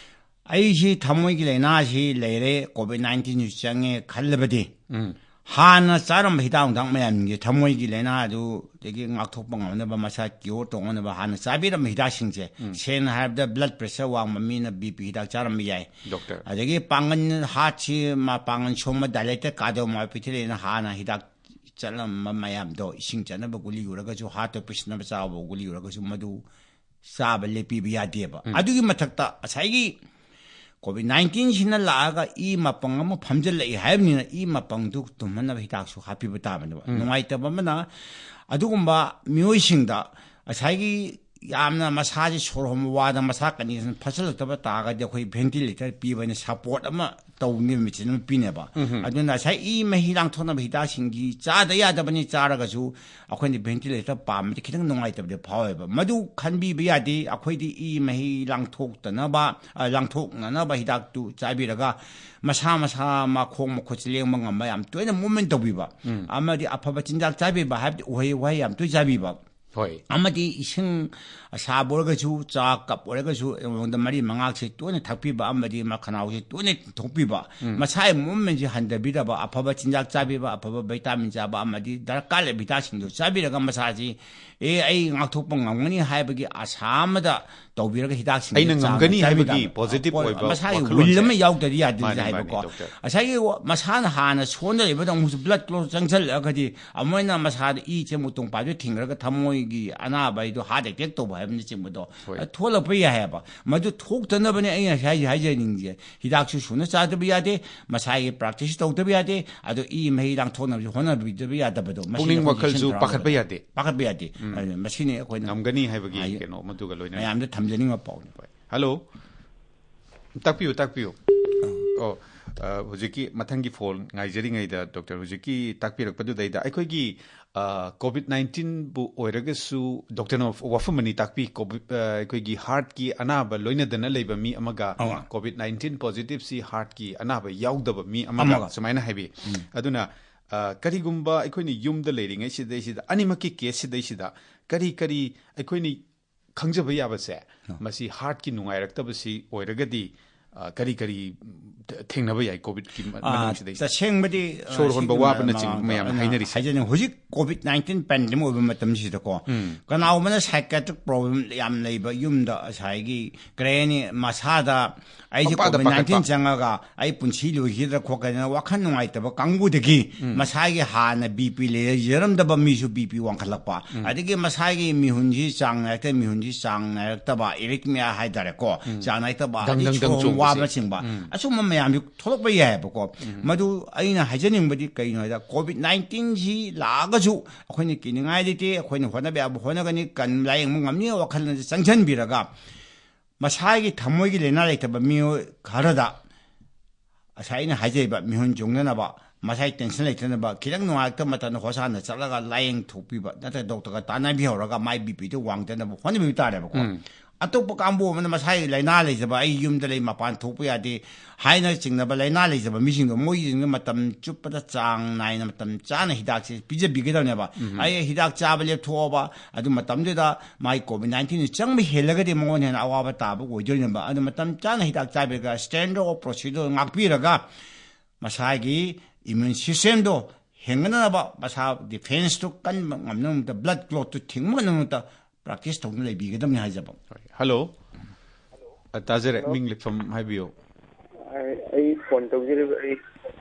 ꯑꯩꯁꯤ ꯊꯃꯣꯏꯒꯤ ꯂꯥꯏꯅꯥꯁꯤ ꯂꯩꯔꯦ, ꯀꯣꯚꯤꯗ ꯅꯥꯏꯟꯇꯤꯟꯁꯨ ꯆꯪꯉꯦ ꯈꯜꯂꯕꯗꯤ, ꯍꯥꯟꯅ ꯆꯥꯔꯝꯕ ꯍꯤꯗꯥꯛ ꯅꯨꯡꯗꯥꯛ ꯃꯌꯥꯝꯁꯦ, ꯊꯃꯣꯏꯒꯤ ꯂꯥꯏꯅꯥ ꯑꯗꯨꯗꯒꯤ ꯉꯥꯛꯊꯣꯛꯄ ꯉꯝꯅꯕ, ꯃꯁꯥ ꯀ꯭ꯌꯣꯔ ꯇꯧꯅꯕ ꯍꯥꯟꯅ ꯆꯥꯕꯤꯔꯝꯕ ꯍꯤꯗꯥꯛꯁꯤꯡꯁꯦ, ꯁꯦꯡꯅ ꯍꯥꯏꯔꯕꯗ ꯕ꯭ꯂꯗ ꯄ꯭ꯔꯦꯁꯔ ꯋꯥꯡꯕ ꯃꯤꯅ ꯕꯤ ꯄꯤ ꯍꯤꯗꯥꯛ ꯆꯥꯔꯝꯕ ꯌꯥꯏ꯫ ꯗꯣꯛꯇꯔ꯫ ꯑꯗꯒꯤ ꯄꯥꯡꯒꯟ, ꯍꯥꯔꯠꯁꯤ ꯃꯥ ꯄꯥꯡꯒꯟ ꯁꯣꯟꯕ, ꯗꯥꯏꯂꯦꯇꯦꯠ ꯀꯥꯔꯗꯤꯑꯣꯃꯥꯏꯑꯣꯄꯦꯊꯤ ꯂꯩꯅ ꯍꯥꯟꯅ ꯍꯤꯗꯥꯛ ꯆꯠꯂꯝꯕ ꯃꯌꯥꯝꯗꯣ, ꯏꯁꯤꯡ ꯆꯠꯅꯕ ꯒꯨꯂꯤ ꯑꯣꯏꯔꯒꯁꯨ, ꯍꯥꯔꯠꯇ ꯄꯤꯁꯤꯟꯅꯕ ꯆꯥꯕ ꯒꯨꯂꯤ ꯑꯣꯏꯔꯒꯁꯨ, ꯃꯗꯨ ꯆꯥꯕ ꯂꯦꯞꯄꯤꯕ ꯌꯥꯗꯦꯕ꯫ ꯑꯗꯨꯒꯤ ꯃꯊꯛꯇ ꯉꯁꯥꯏꯒꯤ ꯀꯣꯚꯤꯗ ꯅꯥꯏꯟꯇꯤꯟꯁꯤꯅ ꯂꯥꯛꯑꯒ ꯏ ꯃꯄꯪ ꯑꯃ ꯐꯝꯖꯤꯜꯂꯛꯏ ꯍꯥꯏꯕꯅꯤꯅ, ꯏ ꯃꯄꯪꯗꯨ ꯇꯨꯝꯍꯟꯅꯕ ꯍꯤꯗꯥꯛꯁꯨ ꯍꯥꯞꯄꯤꯕ ꯇꯥꯕꯅꯦꯕ꯫ ꯅꯨꯡꯉꯥꯏꯇꯕ ꯑꯃꯅ, ꯑꯗꯨꯒꯨꯝꯕ ꯃꯤꯑꯣꯏꯁꯤꯡꯗ ꯉꯁꯥꯏꯒꯤ ꯌꯥꯝꯅ ꯃꯁꯥꯁꯦ ꯁꯣꯔ ꯍꯣꯟꯕ ꯋꯥꯗ, ꯃꯁꯥ ꯀꯟꯗꯤꯁꯟ ꯐꯠꯆꯜꯂꯛꯇꯕ ꯇꯥꯔꯒꯗꯤ, ꯑꯩꯈꯣꯏ ꯚꯦꯟꯇꯤꯂꯦꯇꯔ ꯄꯤꯕ ꯍꯥꯏꯅ ꯁꯄꯣꯔꯠ ꯑꯃ ꯇꯧꯅꯦꯕ, ꯃꯦꯆꯤꯟ ꯑꯃ ꯄꯤꯅꯦꯕ꯫ ꯑꯗꯨꯅ ꯉꯁꯥꯏ ꯏ ꯃꯍꯤ ꯂꯥꯡꯊꯣꯛꯅꯕ ꯍꯤꯗꯥꯛꯁꯤꯡꯒꯤ ꯆꯥꯗ ꯌꯥꯗꯕꯅꯤ, ꯆꯥꯔꯒꯁꯨ ꯑꯩꯈꯣꯏꯅ ꯚꯦꯟꯇꯤꯂꯦꯇꯔ ꯄꯥꯝꯕꯗꯤ ꯈꯤꯇꯪ ꯅꯨꯡꯉꯥꯏꯇꯕꯗꯤ ꯐꯥꯎꯋꯦꯕ꯫ ꯃꯗꯨ ꯈꯟꯕꯤꯕ ꯌꯥꯗꯦ꯫ ꯑꯩꯈꯣꯏꯗꯤ ꯏ ꯃꯍꯤ ꯂꯥꯡꯊꯣꯛꯇꯅꯕ, ꯑ, ꯂꯥꯡꯊꯣꯛꯅꯅꯕ ꯍꯤꯗꯥꯛꯇꯨ ꯆꯥꯕꯤꯔꯒ, ꯃꯁꯥ ꯃꯁꯥ ꯃꯈꯣꯡ ꯃꯈꯨꯠꯁꯦ ꯂꯦꯡꯕ ꯉꯝꯕ, ꯌꯥꯝ ꯇꯣꯏꯅ ꯃꯨꯞꯃꯦꯟ ꯇꯧꯕꯤꯕ, ꯑꯃꯗꯤ ꯑꯐꯕ ꯆꯤꯟꯖꯥꯛ ꯆꯥꯕꯤꯕ, ꯍꯥꯏꯕꯗꯤ ꯎꯍꯩ ꯋꯥꯍꯩ ꯌꯥꯝ ꯇꯣꯏꯅ ꯆꯥꯕꯤꯕ꯫ ꯍꯣꯏ꯫ ꯑꯃꯗꯤ ꯏꯁꯤꯡ ꯑꯁꯥꯕ ꯑꯣꯏꯔꯒꯁꯨ, ꯆꯥ ꯀꯞ ꯑꯣꯏꯔꯒꯁꯨ, ꯑꯩꯉꯣꯟꯗ ꯃꯔꯤ ꯃꯉꯥꯁꯤ ꯇꯣꯏꯅ ꯊꯛꯄꯤꯕ, ꯑꯃꯗꯤ ꯃꯈꯅꯥꯎꯁꯤ ꯇꯣꯏꯅ ꯊꯣꯛꯄꯤꯕ, ꯎꯝ꯫ ꯃꯁꯥꯒꯤ ꯃꯣꯚꯃꯦꯟꯁꯤ ꯍꯟꯊꯕꯤꯗꯕ, ꯑꯐꯕ ꯆꯤꯟꯖꯥꯛ ꯆꯥꯕꯤꯕ, ꯑꯐꯕ ꯚꯤꯇꯥꯃꯤꯟ ꯆꯥꯕ, ꯑꯃꯗꯤ ꯗꯔꯀꯥꯔ ꯂꯩꯕ ꯍꯤꯗꯥꯛꯁꯤꯡꯗꯣ ꯆꯥꯕꯤꯔꯒ ꯃꯁꯥꯁꯤ, "ꯑꯦ, ꯑꯩ ꯉꯥꯛꯊꯣꯛꯄ ꯉꯝꯒꯅꯤ" ꯍꯥꯏꯕꯒꯤ ꯑꯁꯥ ꯑꯃꯗ ꯇꯧꯕꯤꯔꯒ, ꯍꯤꯗꯥꯛꯁꯤꯡꯗꯣ ꯑꯩꯅ ꯆꯥꯡ ꯉꯝꯒꯅꯤ ꯆꯥꯕꯤꯗ ꯍꯥꯏꯕꯒꯤ ꯄꯣꯖꯤꯇꯤꯚ ꯍꯣꯏ, ꯑꯣꯏꯕ ꯃꯁꯥꯒꯤ ꯋꯥꯈꯜꯂꯣꯟꯁꯦ꯫ ꯋꯤꯜ ꯑꯃ ꯌꯥꯎꯗ꯭ꯔꯗꯤ ꯌꯥꯗꯦ ꯃꯥꯅꯤ, ꯃꯥꯅꯤ, ꯍꯥꯏꯕꯀꯣ꯫ ꯗꯣꯛꯇꯔ꯫ ꯉꯁꯥꯏꯒꯤ ꯋꯥ-, ꯃꯁꯥꯅ ꯍꯥꯟꯅ ꯁꯣꯟꯖꯔꯤꯕꯗ ꯑꯃꯨꯛꯁꯨ ꯕ꯭ꯂꯗ ꯀ꯭ꯂꯣꯠ ꯆꯪꯁꯜꯂꯛꯑꯒꯗꯤ, ꯑꯃꯨꯛ ꯍꯦꯟꯅ ꯃꯁꯥꯗ ꯏ ꯆꯦ ꯑꯃꯨꯛ ꯇꯣꯡꯄꯥꯏꯗꯨ ꯊꯤꯡꯈ꯭ꯔꯒ ꯊꯃꯣꯏꯒꯤ ꯑꯅꯥꯕ ꯍꯥꯏꯗꯣ, ꯍꯥꯔꯠ ꯑꯦꯇꯦꯛ ꯇꯧꯕ ꯍꯥꯏꯕꯅꯆꯤꯡꯕꯗꯣ, ꯍꯣꯏ꯫ ꯊꯣꯛꯂꯛꯄ ꯌꯥꯏ ꯍꯥꯏꯕ꯫ ꯃꯗꯨ ꯊꯣꯛꯇꯅꯕꯅꯦ ꯑꯩꯅ ꯉꯁꯥꯏ ꯍꯥꯏꯖꯅꯤꯡꯉꯤꯁꯦ꯫ ꯍꯤꯗꯥꯛꯁꯨ ꯁꯨꯅ ꯆꯥꯗꯕ ꯌꯥꯗꯦ, ꯃꯁꯥꯒꯤ ꯄ꯭ꯔꯥꯛꯇꯤꯁ ꯇꯧꯗꯕ ꯌꯥꯗꯦ, ꯑꯗꯣ ꯏ ꯃꯍꯤ ꯂꯥꯡꯊꯣꯛꯅꯕꯁꯨ ꯍꯣꯠꯅꯕꯤꯗꯕ ꯌꯥꯗꯕꯗꯣ꯫ ꯃꯁꯤꯅ ꯄꯨꯛꯅꯤꯡ ꯑꯩꯈꯣꯏ ꯋꯥꯈꯜꯁꯨ ꯆꯦꯛꯁꯤꯟ ꯊꯧꯔꯥꯡ ꯄꯥꯈꯠꯄ ꯇꯧꯒꯗꯕꯅꯤ꯫ ꯌꯥꯗꯦ꯫ ꯄꯥꯈꯠꯄ ꯌꯥꯗꯦ꯫ ꯎꯝ꯫ ꯑꯗꯨꯅ ꯃꯁꯤꯅꯤ ꯑꯩꯈꯣꯏꯅ ꯉꯝꯒꯅꯤ ꯍꯥꯏꯕꯒꯤ ꯍꯥꯏ-, ꯀꯩꯅꯣ ꯃꯗꯨꯒ ꯂꯣꯏꯅꯅ꯫ ꯃꯌꯥꯝꯗ ꯊꯝꯖꯅꯤꯡꯕ ꯄꯥꯎꯅꯤ꯫ ꯍꯣꯏ꯫ ꯍꯜꯂꯣ꯫ ꯇꯥꯛꯄꯤꯌꯨ, ꯇꯥꯛꯄꯤꯌꯨ꯫ ꯑꯣ, ꯑ, ꯍꯧꯖꯤꯛꯀꯤ ꯃꯊꯪꯒꯤ ꯐꯣꯟ ꯉꯥꯏꯖꯔꯤꯉꯩꯗ, ꯗꯣꯛꯇꯔ, ꯍꯧꯖꯤꯛꯀꯤ ꯇꯥꯛꯄꯤꯔꯛꯄꯗꯨꯗꯩꯗ ꯑꯩꯈꯣꯏꯒꯤ, ꯑ, ꯀꯣꯚꯤꯗ ꯅꯥꯏꯟꯇꯤꯟꯕꯨ ꯑꯣꯏꯔꯒꯁꯨ, ꯗꯣꯛꯇꯔꯅ ꯋꯥꯐꯝ ꯑꯅꯤ ꯇꯥꯛꯄꯤ꯫ ꯀꯣꯚꯤꯗ, ꯑ, ꯑꯩꯈꯣꯏꯒꯤ ꯍꯥꯔꯠꯀꯤ ꯑꯅꯥꯕ ꯂꯣꯏꯅꯗꯅ ꯂꯩꯕ ꯃꯤ ꯑꯃꯒ, ꯑꯃ꯫ ꯀꯣꯚꯤꯗ ꯅꯥꯏꯟꯇꯤꯟ ꯄꯣꯖꯤꯇꯤꯚꯁꯤ ꯍꯥꯔꯠꯀꯤ ꯑꯅꯥꯕ ꯌꯥꯎꯗꯕ ꯃꯤ ꯑꯃꯒ, ꯑꯃꯒ꯫ ꯁꯨꯃꯥꯏꯅ ꯍꯥꯏꯕꯤ꯫ ꯎꯝ꯫ ꯑꯗꯨꯅ, ꯑ, ꯀꯔꯤꯒꯨꯝꯕ ꯑꯩꯈꯣꯏꯅ ꯌꯨꯝꯗ ꯂꯩꯔꯤꯉꯩ ꯁꯤꯗꯩꯁꯤꯗ, ꯑꯅꯤꯃꯛꯀꯤ ꯀꯦꯁ ꯁꯤꯗꯩꯁꯤꯗ ꯀꯔꯤ ꯀꯔꯤ ꯑꯩꯈꯣꯏꯅ ꯈꯪꯖꯕ ꯌꯥꯕꯁꯦ, ꯑ꯫ ꯃꯁꯤ ꯍꯥꯔꯠꯀꯤ ꯅꯨꯡꯉꯥꯏꯔꯛꯇꯕꯁꯤ ꯑꯣꯏꯔꯒꯗꯤ, ꯑ, ꯀꯔꯤ ꯀꯔꯤ, ꯎꯝ, ꯊꯦꯡꯅꯕ ꯌꯥꯏ ꯀꯣꯚꯤꯗꯀꯤ ꯃ-, ꯑ, ꯃꯅꯨꯡꯁꯤꯗꯩꯁꯤꯗ? ꯇꯁꯦꯡꯕꯗꯤ, ꯑ, ꯁꯣꯔ ꯍꯣꯟꯕ ꯁꯤꯒꯤ ꯋꯥꯕꯅꯆꯤꯡꯕ ꯃꯌꯥꯝ, ꯃꯌꯥꯝ ꯑ, ꯍꯥꯏꯅꯔꯤꯁꯦ꯫ ꯍꯥꯏꯖꯅꯤꯡ-, ꯍꯧꯖꯤꯛ ꯀꯣꯚꯤꯗ ꯅꯥꯏꯟꯇꯤꯟ ꯄꯦꯟꯗꯦꯃꯤꯛ ꯑꯣꯏꯕ ꯃꯇꯝꯁꯤꯗꯀꯣ, ꯎꯝ꯫ ꯀꯅꯥꯒꯨꯝꯕꯅ ꯁꯥꯏꯀꯦꯇ꯭ꯔꯤꯛ ꯄ꯭ꯔꯣꯕ꯭ꯂꯦꯝ ꯌꯥꯝ ꯂꯩꯕ, ꯌꯨꯝꯗ ꯉꯁꯥꯏꯒꯤ ꯀꯔꯤ ꯍꯥꯏꯅꯤ, ꯃꯁꯥꯗ ꯑꯩꯁꯦ ꯄꯪꯄꯥꯗ ꯀꯣꯚꯤꯗ ꯅꯥꯏꯟꯇꯤꯟ ꯄꯥꯈꯠꯄ꯫ ꯆꯪꯉꯒ ꯑꯩ ꯄꯨꯟꯁꯤ ꯂꯣꯏꯈꯤꯗ꯭ꯔꯥ ꯈꯣꯠꯀꯗ꯭ꯔꯥ ꯋꯥꯈꯜ ꯅꯨꯡꯉꯥꯏꯇꯕ ꯀꯥꯡꯕꯨꯗꯒꯤ ꯎꯝ꯫ ꯃꯁꯥꯒꯤ ꯍꯥꯟꯅ ꯕꯤ ꯄꯤ ꯂꯩꯖꯔꯝꯗꯕ ꯃꯤꯁꯨ ꯕꯤ ꯄꯤ ꯋꯥꯡꯈꯠꯂꯛꯄ, ꯎꯝ꯫ ꯑꯗꯒꯤ ꯃꯁꯥꯒꯤ ꯃꯤꯍꯨꯟꯁꯤ ꯆꯥꯡ ꯅꯥꯏꯔꯛꯇ, ꯃꯤꯍꯨꯟꯁꯤ ꯆꯥꯡ ꯅꯥꯏꯔꯛꯇꯕ, ꯑꯦꯔꯤꯊꯃꯤꯌꯥ ꯍꯥꯏꯇꯥꯔꯦꯀꯣ, ꯎꯝ꯫ ꯆꯥꯡ ꯅꯥꯏꯔꯛꯇꯕ, ꯗꯪ ꯑꯗꯒꯤ ꯗꯪ ꯗꯪ ꯁꯣꯔ ꯍꯣꯟꯕ ꯆꯣꯡꯕꯁꯦ꯫ ꯋꯥꯕꯅꯆꯤꯡꯕ, ꯎꯝ꯫ ꯑꯁꯨꯝꯕ ꯃꯌꯥꯝꯁꯤ ꯊꯣꯛꯂꯛꯄ ꯌꯥꯏꯑꯕꯀꯣ꯫ ꯎꯝ꯫ ꯃꯗꯨ ꯑꯩꯅ ꯍꯥꯏꯖꯅꯤꯡꯕꯗꯤ ꯀꯩꯅꯣ ꯍꯥꯏꯗ, ꯀꯣꯚꯤꯗ ꯅꯥꯏꯟꯇꯤꯟꯁꯤ ꯂꯥꯛꯑꯒꯁꯨ ꯑꯩꯈꯣꯏꯅ ꯀꯤꯅꯤꯡꯉꯥꯏ ꯂꯩꯇꯦ, ꯑꯩꯈꯣꯏꯅ ꯍꯣꯠꯅꯕ ꯌꯥꯕ ꯍꯣꯠꯅꯒꯅꯤ, ꯀꯟ-, ꯂꯥꯌꯦꯡꯕ ꯉꯝꯅꯤ ꯋꯥꯈꯜꯂꯣꯟꯁꯦ ꯆꯪꯁꯤꯟꯕꯤꯔꯒ, ꯃꯁꯥꯒꯤ ꯊꯃꯣꯏꯒꯤ ꯂꯥꯏꯅꯥ ꯂꯩꯇꯕ ꯃꯤꯑꯣꯏ ꯈꯔꯗ ꯉꯁꯥꯏ ꯑꯩꯅ ꯍꯥꯏꯖꯔꯤꯕ ꯃꯤꯍꯨꯟ ꯆꯣꯡꯗꯅꯕ, ꯃꯁꯥꯒꯤ ꯇꯦꯟꯁꯟ ꯂꯩꯇꯅꯕ, ꯈꯤꯇꯪ ꯅꯨꯡꯉꯥꯏꯔꯛꯇꯕ ꯃꯇꯝꯗ ꯍꯣꯁꯄꯤꯇꯥꯜꯗ ꯆꯠꯂꯒ ꯂꯥꯌꯦꯡ ꯊꯣꯛꯄꯤꯕ, ꯅꯠꯇ꯭ꯔꯒ ꯗꯣꯛꯇꯔꯒ ꯇꯥꯟꯅꯕꯤꯍꯧꯔꯒ ꯃꯥꯏ ꯕꯤ ꯄꯤꯗꯨ ꯋꯥꯡꯗꯅꯕ ꯍꯣꯠꯅꯕꯤꯕ ꯇꯥꯔꯦꯕꯀꯣ꯫ ꯎꯝ꯫ ꯑꯇꯣꯞꯄ ꯀꯥꯡꯕꯨ ꯑꯃꯅ ꯃꯁꯥꯒꯤ ꯂꯥꯏꯅꯥ ꯂꯩꯖꯕ, "ꯑꯩ ꯌꯨꯝꯗ ꯂꯩ, ꯃꯄꯥꯟ ꯊꯣꯛꯄ ꯌꯥꯗꯦ" ꯍꯥꯏꯅ ꯆꯤꯡꯅꯕ ꯂꯥꯏꯅꯥ ꯂꯩꯖꯕ ꯃꯤꯁꯤꯡꯗꯣ, ꯃꯣꯏꯁꯤꯡꯗꯣ ꯃꯇꯝ ꯆꯨꯞꯄꯗ ꯆꯥꯡ ꯅꯥꯏꯅ ꯃꯇꯝ ꯆꯥꯅ ꯍꯤꯗꯥꯛꯁꯦ ꯄꯤꯖꯕꯤꯒꯗꯕꯅꯦꯕ꯫ ꯑꯩ ꯍꯤꯗꯥꯛ ꯆꯥꯕ ꯂꯦꯞꯊꯣꯛꯑꯕ, ꯑꯗꯨ ꯃꯇꯝꯗꯨꯗ ꯃꯥꯒꯤ COVID nineteen ꯆꯪꯕ ꯍꯦꯜꯂꯒꯗꯤ ꯃꯉꯣꯟꯗ ꯍꯦꯟꯅ ꯑꯋꯥꯕ ꯇꯥꯕ ꯑꯣꯏꯗꯣꯏꯅꯦꯕ꯫ ꯑꯗꯨ ꯃꯇꯝ ꯆꯥꯅ ꯍꯤꯗꯥꯛ ꯆꯥꯕꯤꯔꯒ, standard of procedure ꯉꯥꯛꯄꯤꯔꯒ, ꯃꯁꯥꯒꯤ immune systemꯗꯣ ꯍꯦꯟꯒꯠꯅꯅꯕ, ꯃꯁꯥ defenceꯇꯨ ꯀꯟꯕ ꯉꯝꯅꯕ, blood clotꯇꯨ ꯊꯤꯡꯕ ꯉꯝꯅꯕ practice ꯇꯧꯗꯨꯅ ꯂꯩꯕꯤꯒꯗꯕꯅꯤ ꯍꯥꯏꯖꯕ꯫ ꯍꯣꯏ, ꯍꯜꯂꯣ꯫ ꯑ, ꯇꯥꯖꯔꯦ꯫ ꯍꯜꯂꯣ꯫ ꯃꯤꯡ ꯂꯩꯐꯝ ꯍꯥꯏꯕꯤꯌꯨ꯫ ꯑꯩ, ꯑꯩ ꯐꯣꯟ ꯇꯧꯖꯔꯤꯕ ꯑꯩ,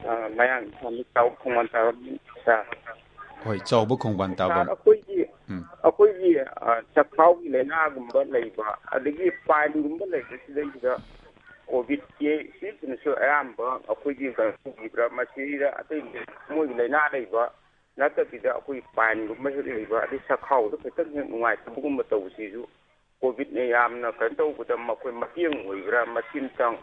ꯑ, ꯃꯌꯥꯡ ꯏꯝꯐꯥꯜꯗꯒꯤ ꯆꯥꯎꯕ ꯈꯣꯡꯕꯥꯟ ꯇꯥꯕ ꯁꯥꯔ꯫ ꯍꯣꯏ, ꯆꯥꯎꯕ ꯈꯣꯡꯕꯥꯟ ꯇꯥꯕ꯫ ꯁꯥꯔ, ꯑꯩꯈꯣꯏꯒꯤ, ꯎꯝ꯫ ꯑꯩꯈꯣꯏꯒꯤ, ꯑ, ꯆꯈꯥꯎꯒꯤ ꯂꯥꯏꯅꯥꯒꯨꯝꯕ ꯂꯩꯕ, ꯑꯗꯒꯤ ꯄꯥꯏꯜꯒꯨꯝꯕ ꯂꯩꯕ, ꯁꯤꯗꯩꯁꯤꯗ ꯀꯣꯚꯤꯗꯀꯤ ꯁꯤꯁꯤꯅꯁꯨ ꯑꯌꯥꯝꯕ ꯑꯩꯈꯣꯏꯒꯤ ꯀꯩꯅꯣ ꯇꯧꯕꯤꯕ꯭ꯔꯥ? ꯃꯁꯤꯗ ꯑꯇꯩ ꯃꯣꯏꯒꯤ ꯂꯥꯏꯅꯥ ꯂꯩꯕ ꯅꯠꯇꯕꯤꯗ ꯑꯩꯈꯣꯏ ꯄꯥꯏꯜꯒꯨꯝꯕ ꯍꯦꯛ ꯂꯩꯕ, ꯑꯗꯩ ꯆꯈꯥꯎꯗ ꯈꯤꯇꯪ ꯍꯦꯛ ꯅꯨꯡꯉꯥꯏꯇꯕꯒꯨꯝꯕ ꯇꯧꯕꯁꯤꯁꯨ ꯀꯣꯚꯤꯗꯅ ꯌꯥꯝꯅ ꯀꯩꯅꯣ ꯇꯧꯕꯗ ꯃꯈꯣꯏ ꯃꯇꯦꯡ ꯑꯣꯏꯕ꯭ꯔꯥ? ꯃꯁꯤ ꯑꯝꯇꯪ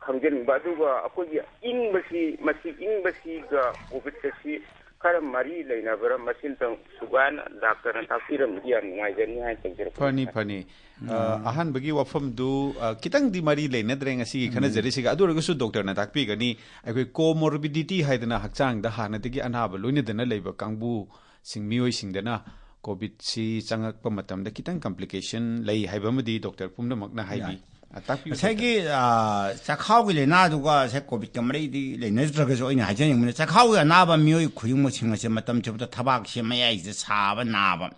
ꯈꯪꯖꯅꯤꯡꯕ꯫ ꯑꯗꯨꯒ ꯑꯩꯈꯣꯏꯒꯤ ꯏꯪꯕꯁꯤ, ꯃꯁꯤ ꯏꯪꯕꯁꯤꯒ ꯀꯣꯚꯤꯗꯀꯁꯤ ꯈꯔ ꯃꯔꯤ ꯂꯩꯅꯕ꯭ꯔꯥ? ꯃꯁꯤ ꯑꯝꯇꯪ ꯁꯨꯒꯥꯏꯅ ꯗꯥꯛꯇꯔꯅ ꯇꯥꯛꯄꯤꯔꯝꯕꯗꯤ ꯌꯥꯝ ꯅꯨꯡꯉꯥꯏꯖꯅꯤ ꯍꯥꯏꯅ ꯇꯧꯖꯔꯛꯄꯅꯤ, ꯐꯅꯤ, ꯁꯥꯔ꯫ ꯐꯅꯤ꯫ ꯑ, ꯑꯍꯥꯟꯕꯒꯤ ꯋꯥꯐꯝꯗꯨ, ꯑ, ꯈꯤꯇꯪꯗꯤ ꯃꯔꯤ ꯂꯩꯅꯗ꯭ꯔꯦ ꯉꯁꯤꯒꯤ ꯈꯟꯅꯖꯔꯤꯁꯤꯒ꯫ ꯑꯗꯨ ꯑꯣꯏꯔꯒꯁꯨ ꯗꯣꯛꯇꯔꯅ ꯇꯥꯛꯄꯤꯒꯅꯤ꯫ ꯑꯩꯈꯣꯏ comorbidity ꯍꯥꯏꯗꯅ ꯍꯛꯆꯥꯡꯗ ꯍꯥꯟꯅꯗꯒꯤ ꯑꯅꯥꯕ ꯂꯣꯏꯅꯗꯅ ꯂꯩꯕ ꯀꯥꯡꯕꯨꯁꯤꯡ, ꯃꯤꯑꯣꯏꯁꯤꯡꯗꯅ ꯀꯣꯚꯤꯗꯁꯤ ꯆꯪꯉꯛꯄ ꯃꯇꯝꯗ ꯈꯤꯇꯪ complication ꯂꯩ ꯍꯥꯏꯕ ꯑꯃꯗꯤ ꯗꯣꯛꯇꯔ ꯄꯨꯝꯅꯃꯛꯅ ꯍꯥꯏꯕꯤ꯫ ꯌꯥꯏ꯫ ꯑ, ꯇꯥꯛꯄꯤꯌꯨ, ꯉꯁꯥꯏꯒꯤ, ꯑ, ꯆꯈꯥꯎꯒꯤ ꯂꯥꯏꯅꯥꯗꯨꯒ ꯉꯁꯥꯏ ꯀꯣꯚꯤꯗꯀ ꯃꯔꯤꯗꯤ ꯂꯩꯅꯗ꯭ꯔꯒꯁꯨ, ꯑꯩꯅ ꯍꯥꯏꯖꯅꯤꯡꯕꯅ, ꯆꯈꯥꯎꯒꯤ ꯑꯅꯥꯕ ꯃꯤꯑꯣꯏ ꯈꯨꯗꯤꯡꯃꯛꯁꯤꯡ ꯑꯁꯦ ꯃꯇꯝ ꯆꯨꯞꯄꯗ ꯊꯕꯥꯛꯁꯦ ꯃꯌꯥꯏꯁꯤꯗ ꯁꯥꯕ, ꯅꯥꯕ,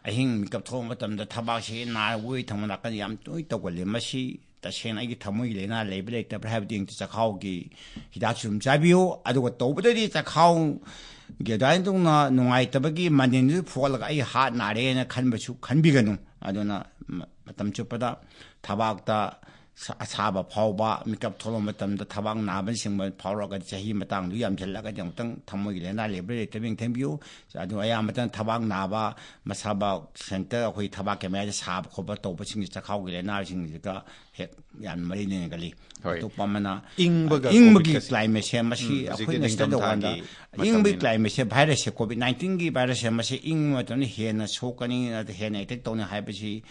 ꯑꯍꯤꯡ ꯃꯤꯀꯞ ꯊꯣꯛꯂꯛꯄ ꯃꯇꯝꯗ ꯊꯕꯥꯛꯁꯦ ꯅꯥ, ꯑꯣꯏ ꯊꯪꯕ ꯅꯥꯀꯟ ꯌꯥꯝ ꯇꯣꯏꯅ ꯇꯧꯒꯜꯂꯤ꯫ ꯃꯁꯤ ꯇꯁꯦꯡꯅ ꯑꯩꯒꯤ ꯊꯃꯣꯏꯒꯤ ꯂꯥꯏꯅꯥ ꯂꯩꯕ꯭ꯔꯥ ꯂꯩꯇꯕ꯭ꯔꯥ ꯍꯥꯏꯕꯗꯤ ꯑꯩ ꯆꯈꯥꯎꯒꯤ ꯍꯤꯗꯥꯛꯁꯨ ꯑꯗꯨꯝ ꯆꯥꯕꯤꯌꯨ꯫ ꯑꯗꯨꯒ ꯇꯧꯕꯗꯗꯤ ꯆꯈꯥꯎꯒꯤ ꯑꯗꯨꯃꯥꯏꯅ ꯇꯧꯅ ꯅꯨꯡꯉꯥꯏꯇꯕꯒꯤ ꯃꯅꯤꯟꯗꯨ ꯐꯨꯒꯠꯂꯒ ꯑꯩ heart ꯅꯥꯔꯦꯅ ꯈꯟꯕꯁꯨ ꯈꯟꯕꯤꯒꯅꯨ꯫ ꯑꯗꯨꯅ ꯃ-, ꯃꯇꯝ ꯆꯨꯞꯄꯗ ꯊꯕꯥꯛꯇ ꯁ-, ꯑꯁꯥꯕ ꯐꯥꯎꯕ, ꯃꯤꯀꯞ ꯊꯣꯛꯂꯛꯄ ꯃꯇꯝꯗ ꯊꯕꯥꯛ ꯅꯥꯕꯅꯆꯤꯡꯕ ꯐꯥꯎꯔꯒꯗꯤ, ꯆꯍꯤ ꯃꯇꯥꯡꯗꯨ ꯌꯥꯝꯁꯤꯜꯂꯛꯑꯒꯗꯤ ꯑꯃꯨꯛꯇꯪ ꯊꯃꯣꯏꯒꯤ ꯂꯥꯏꯅꯥ ꯂꯩꯕ꯭ꯔꯥ ꯂꯩꯇꯕ꯭ꯔꯥ ꯌꯦꯡꯊꯣꯛꯄꯤꯌꯨ꯫ ꯑꯗꯨ ꯑꯌꯥꯝꯕ ꯃꯇꯝꯗ ꯊꯕꯥꯛ ꯅꯥꯕ, ꯃꯁꯥꯕ center, ꯑꯩꯈꯣꯏ ꯊꯕꯥꯛꯀꯤ ꯃꯌꯥꯏꯗ ꯁꯥꯕ ꯈꯣꯠꯄ ꯇꯧꯕꯁꯤꯡꯁꯦ ꯆꯈꯥꯎꯒꯤ ꯂꯥꯏꯅꯥꯁꯤꯡꯁꯤꯒ ꯍꯦꯛ ꯌꯥꯝ ꯃꯔꯤ ꯂꯩꯅꯒꯜꯂꯤ꯫ ꯍꯣꯏ꯫ ꯑꯇꯣꯞꯄ ꯑꯃꯅ ꯏꯪꯕꯒ ꯏꯪꯕꯒꯤ ꯀꯣꯚꯤꯗꯀꯁꯦ꯫ climateꯁꯦ ꯃꯁꯤ ꯎꯝ, ꯍꯧꯖꯤꯛꯇꯤ ꯑꯩꯈꯣꯏꯅ study ꯇꯧꯀꯥꯟꯗ ꯅꯤꯡꯊꯝꯊꯥꯒꯤ ꯏꯪꯕꯒꯤ ꯃꯇꯝꯅꯤꯅ꯫ Climateꯁꯦ, virusꯁꯦ, COVID nineteenꯒꯤ virusꯁꯦ, ꯃꯁꯤ ꯏꯪꯕ ꯃꯇꯝꯗ ꯍꯦꯟꯅ ꯁꯣꯛꯀꯅꯤ, ꯅꯠꯇ꯭ꯔꯒ ꯍꯦꯟꯅ attack ꯇꯧꯅꯤ ꯍꯥꯏꯕꯁꯤ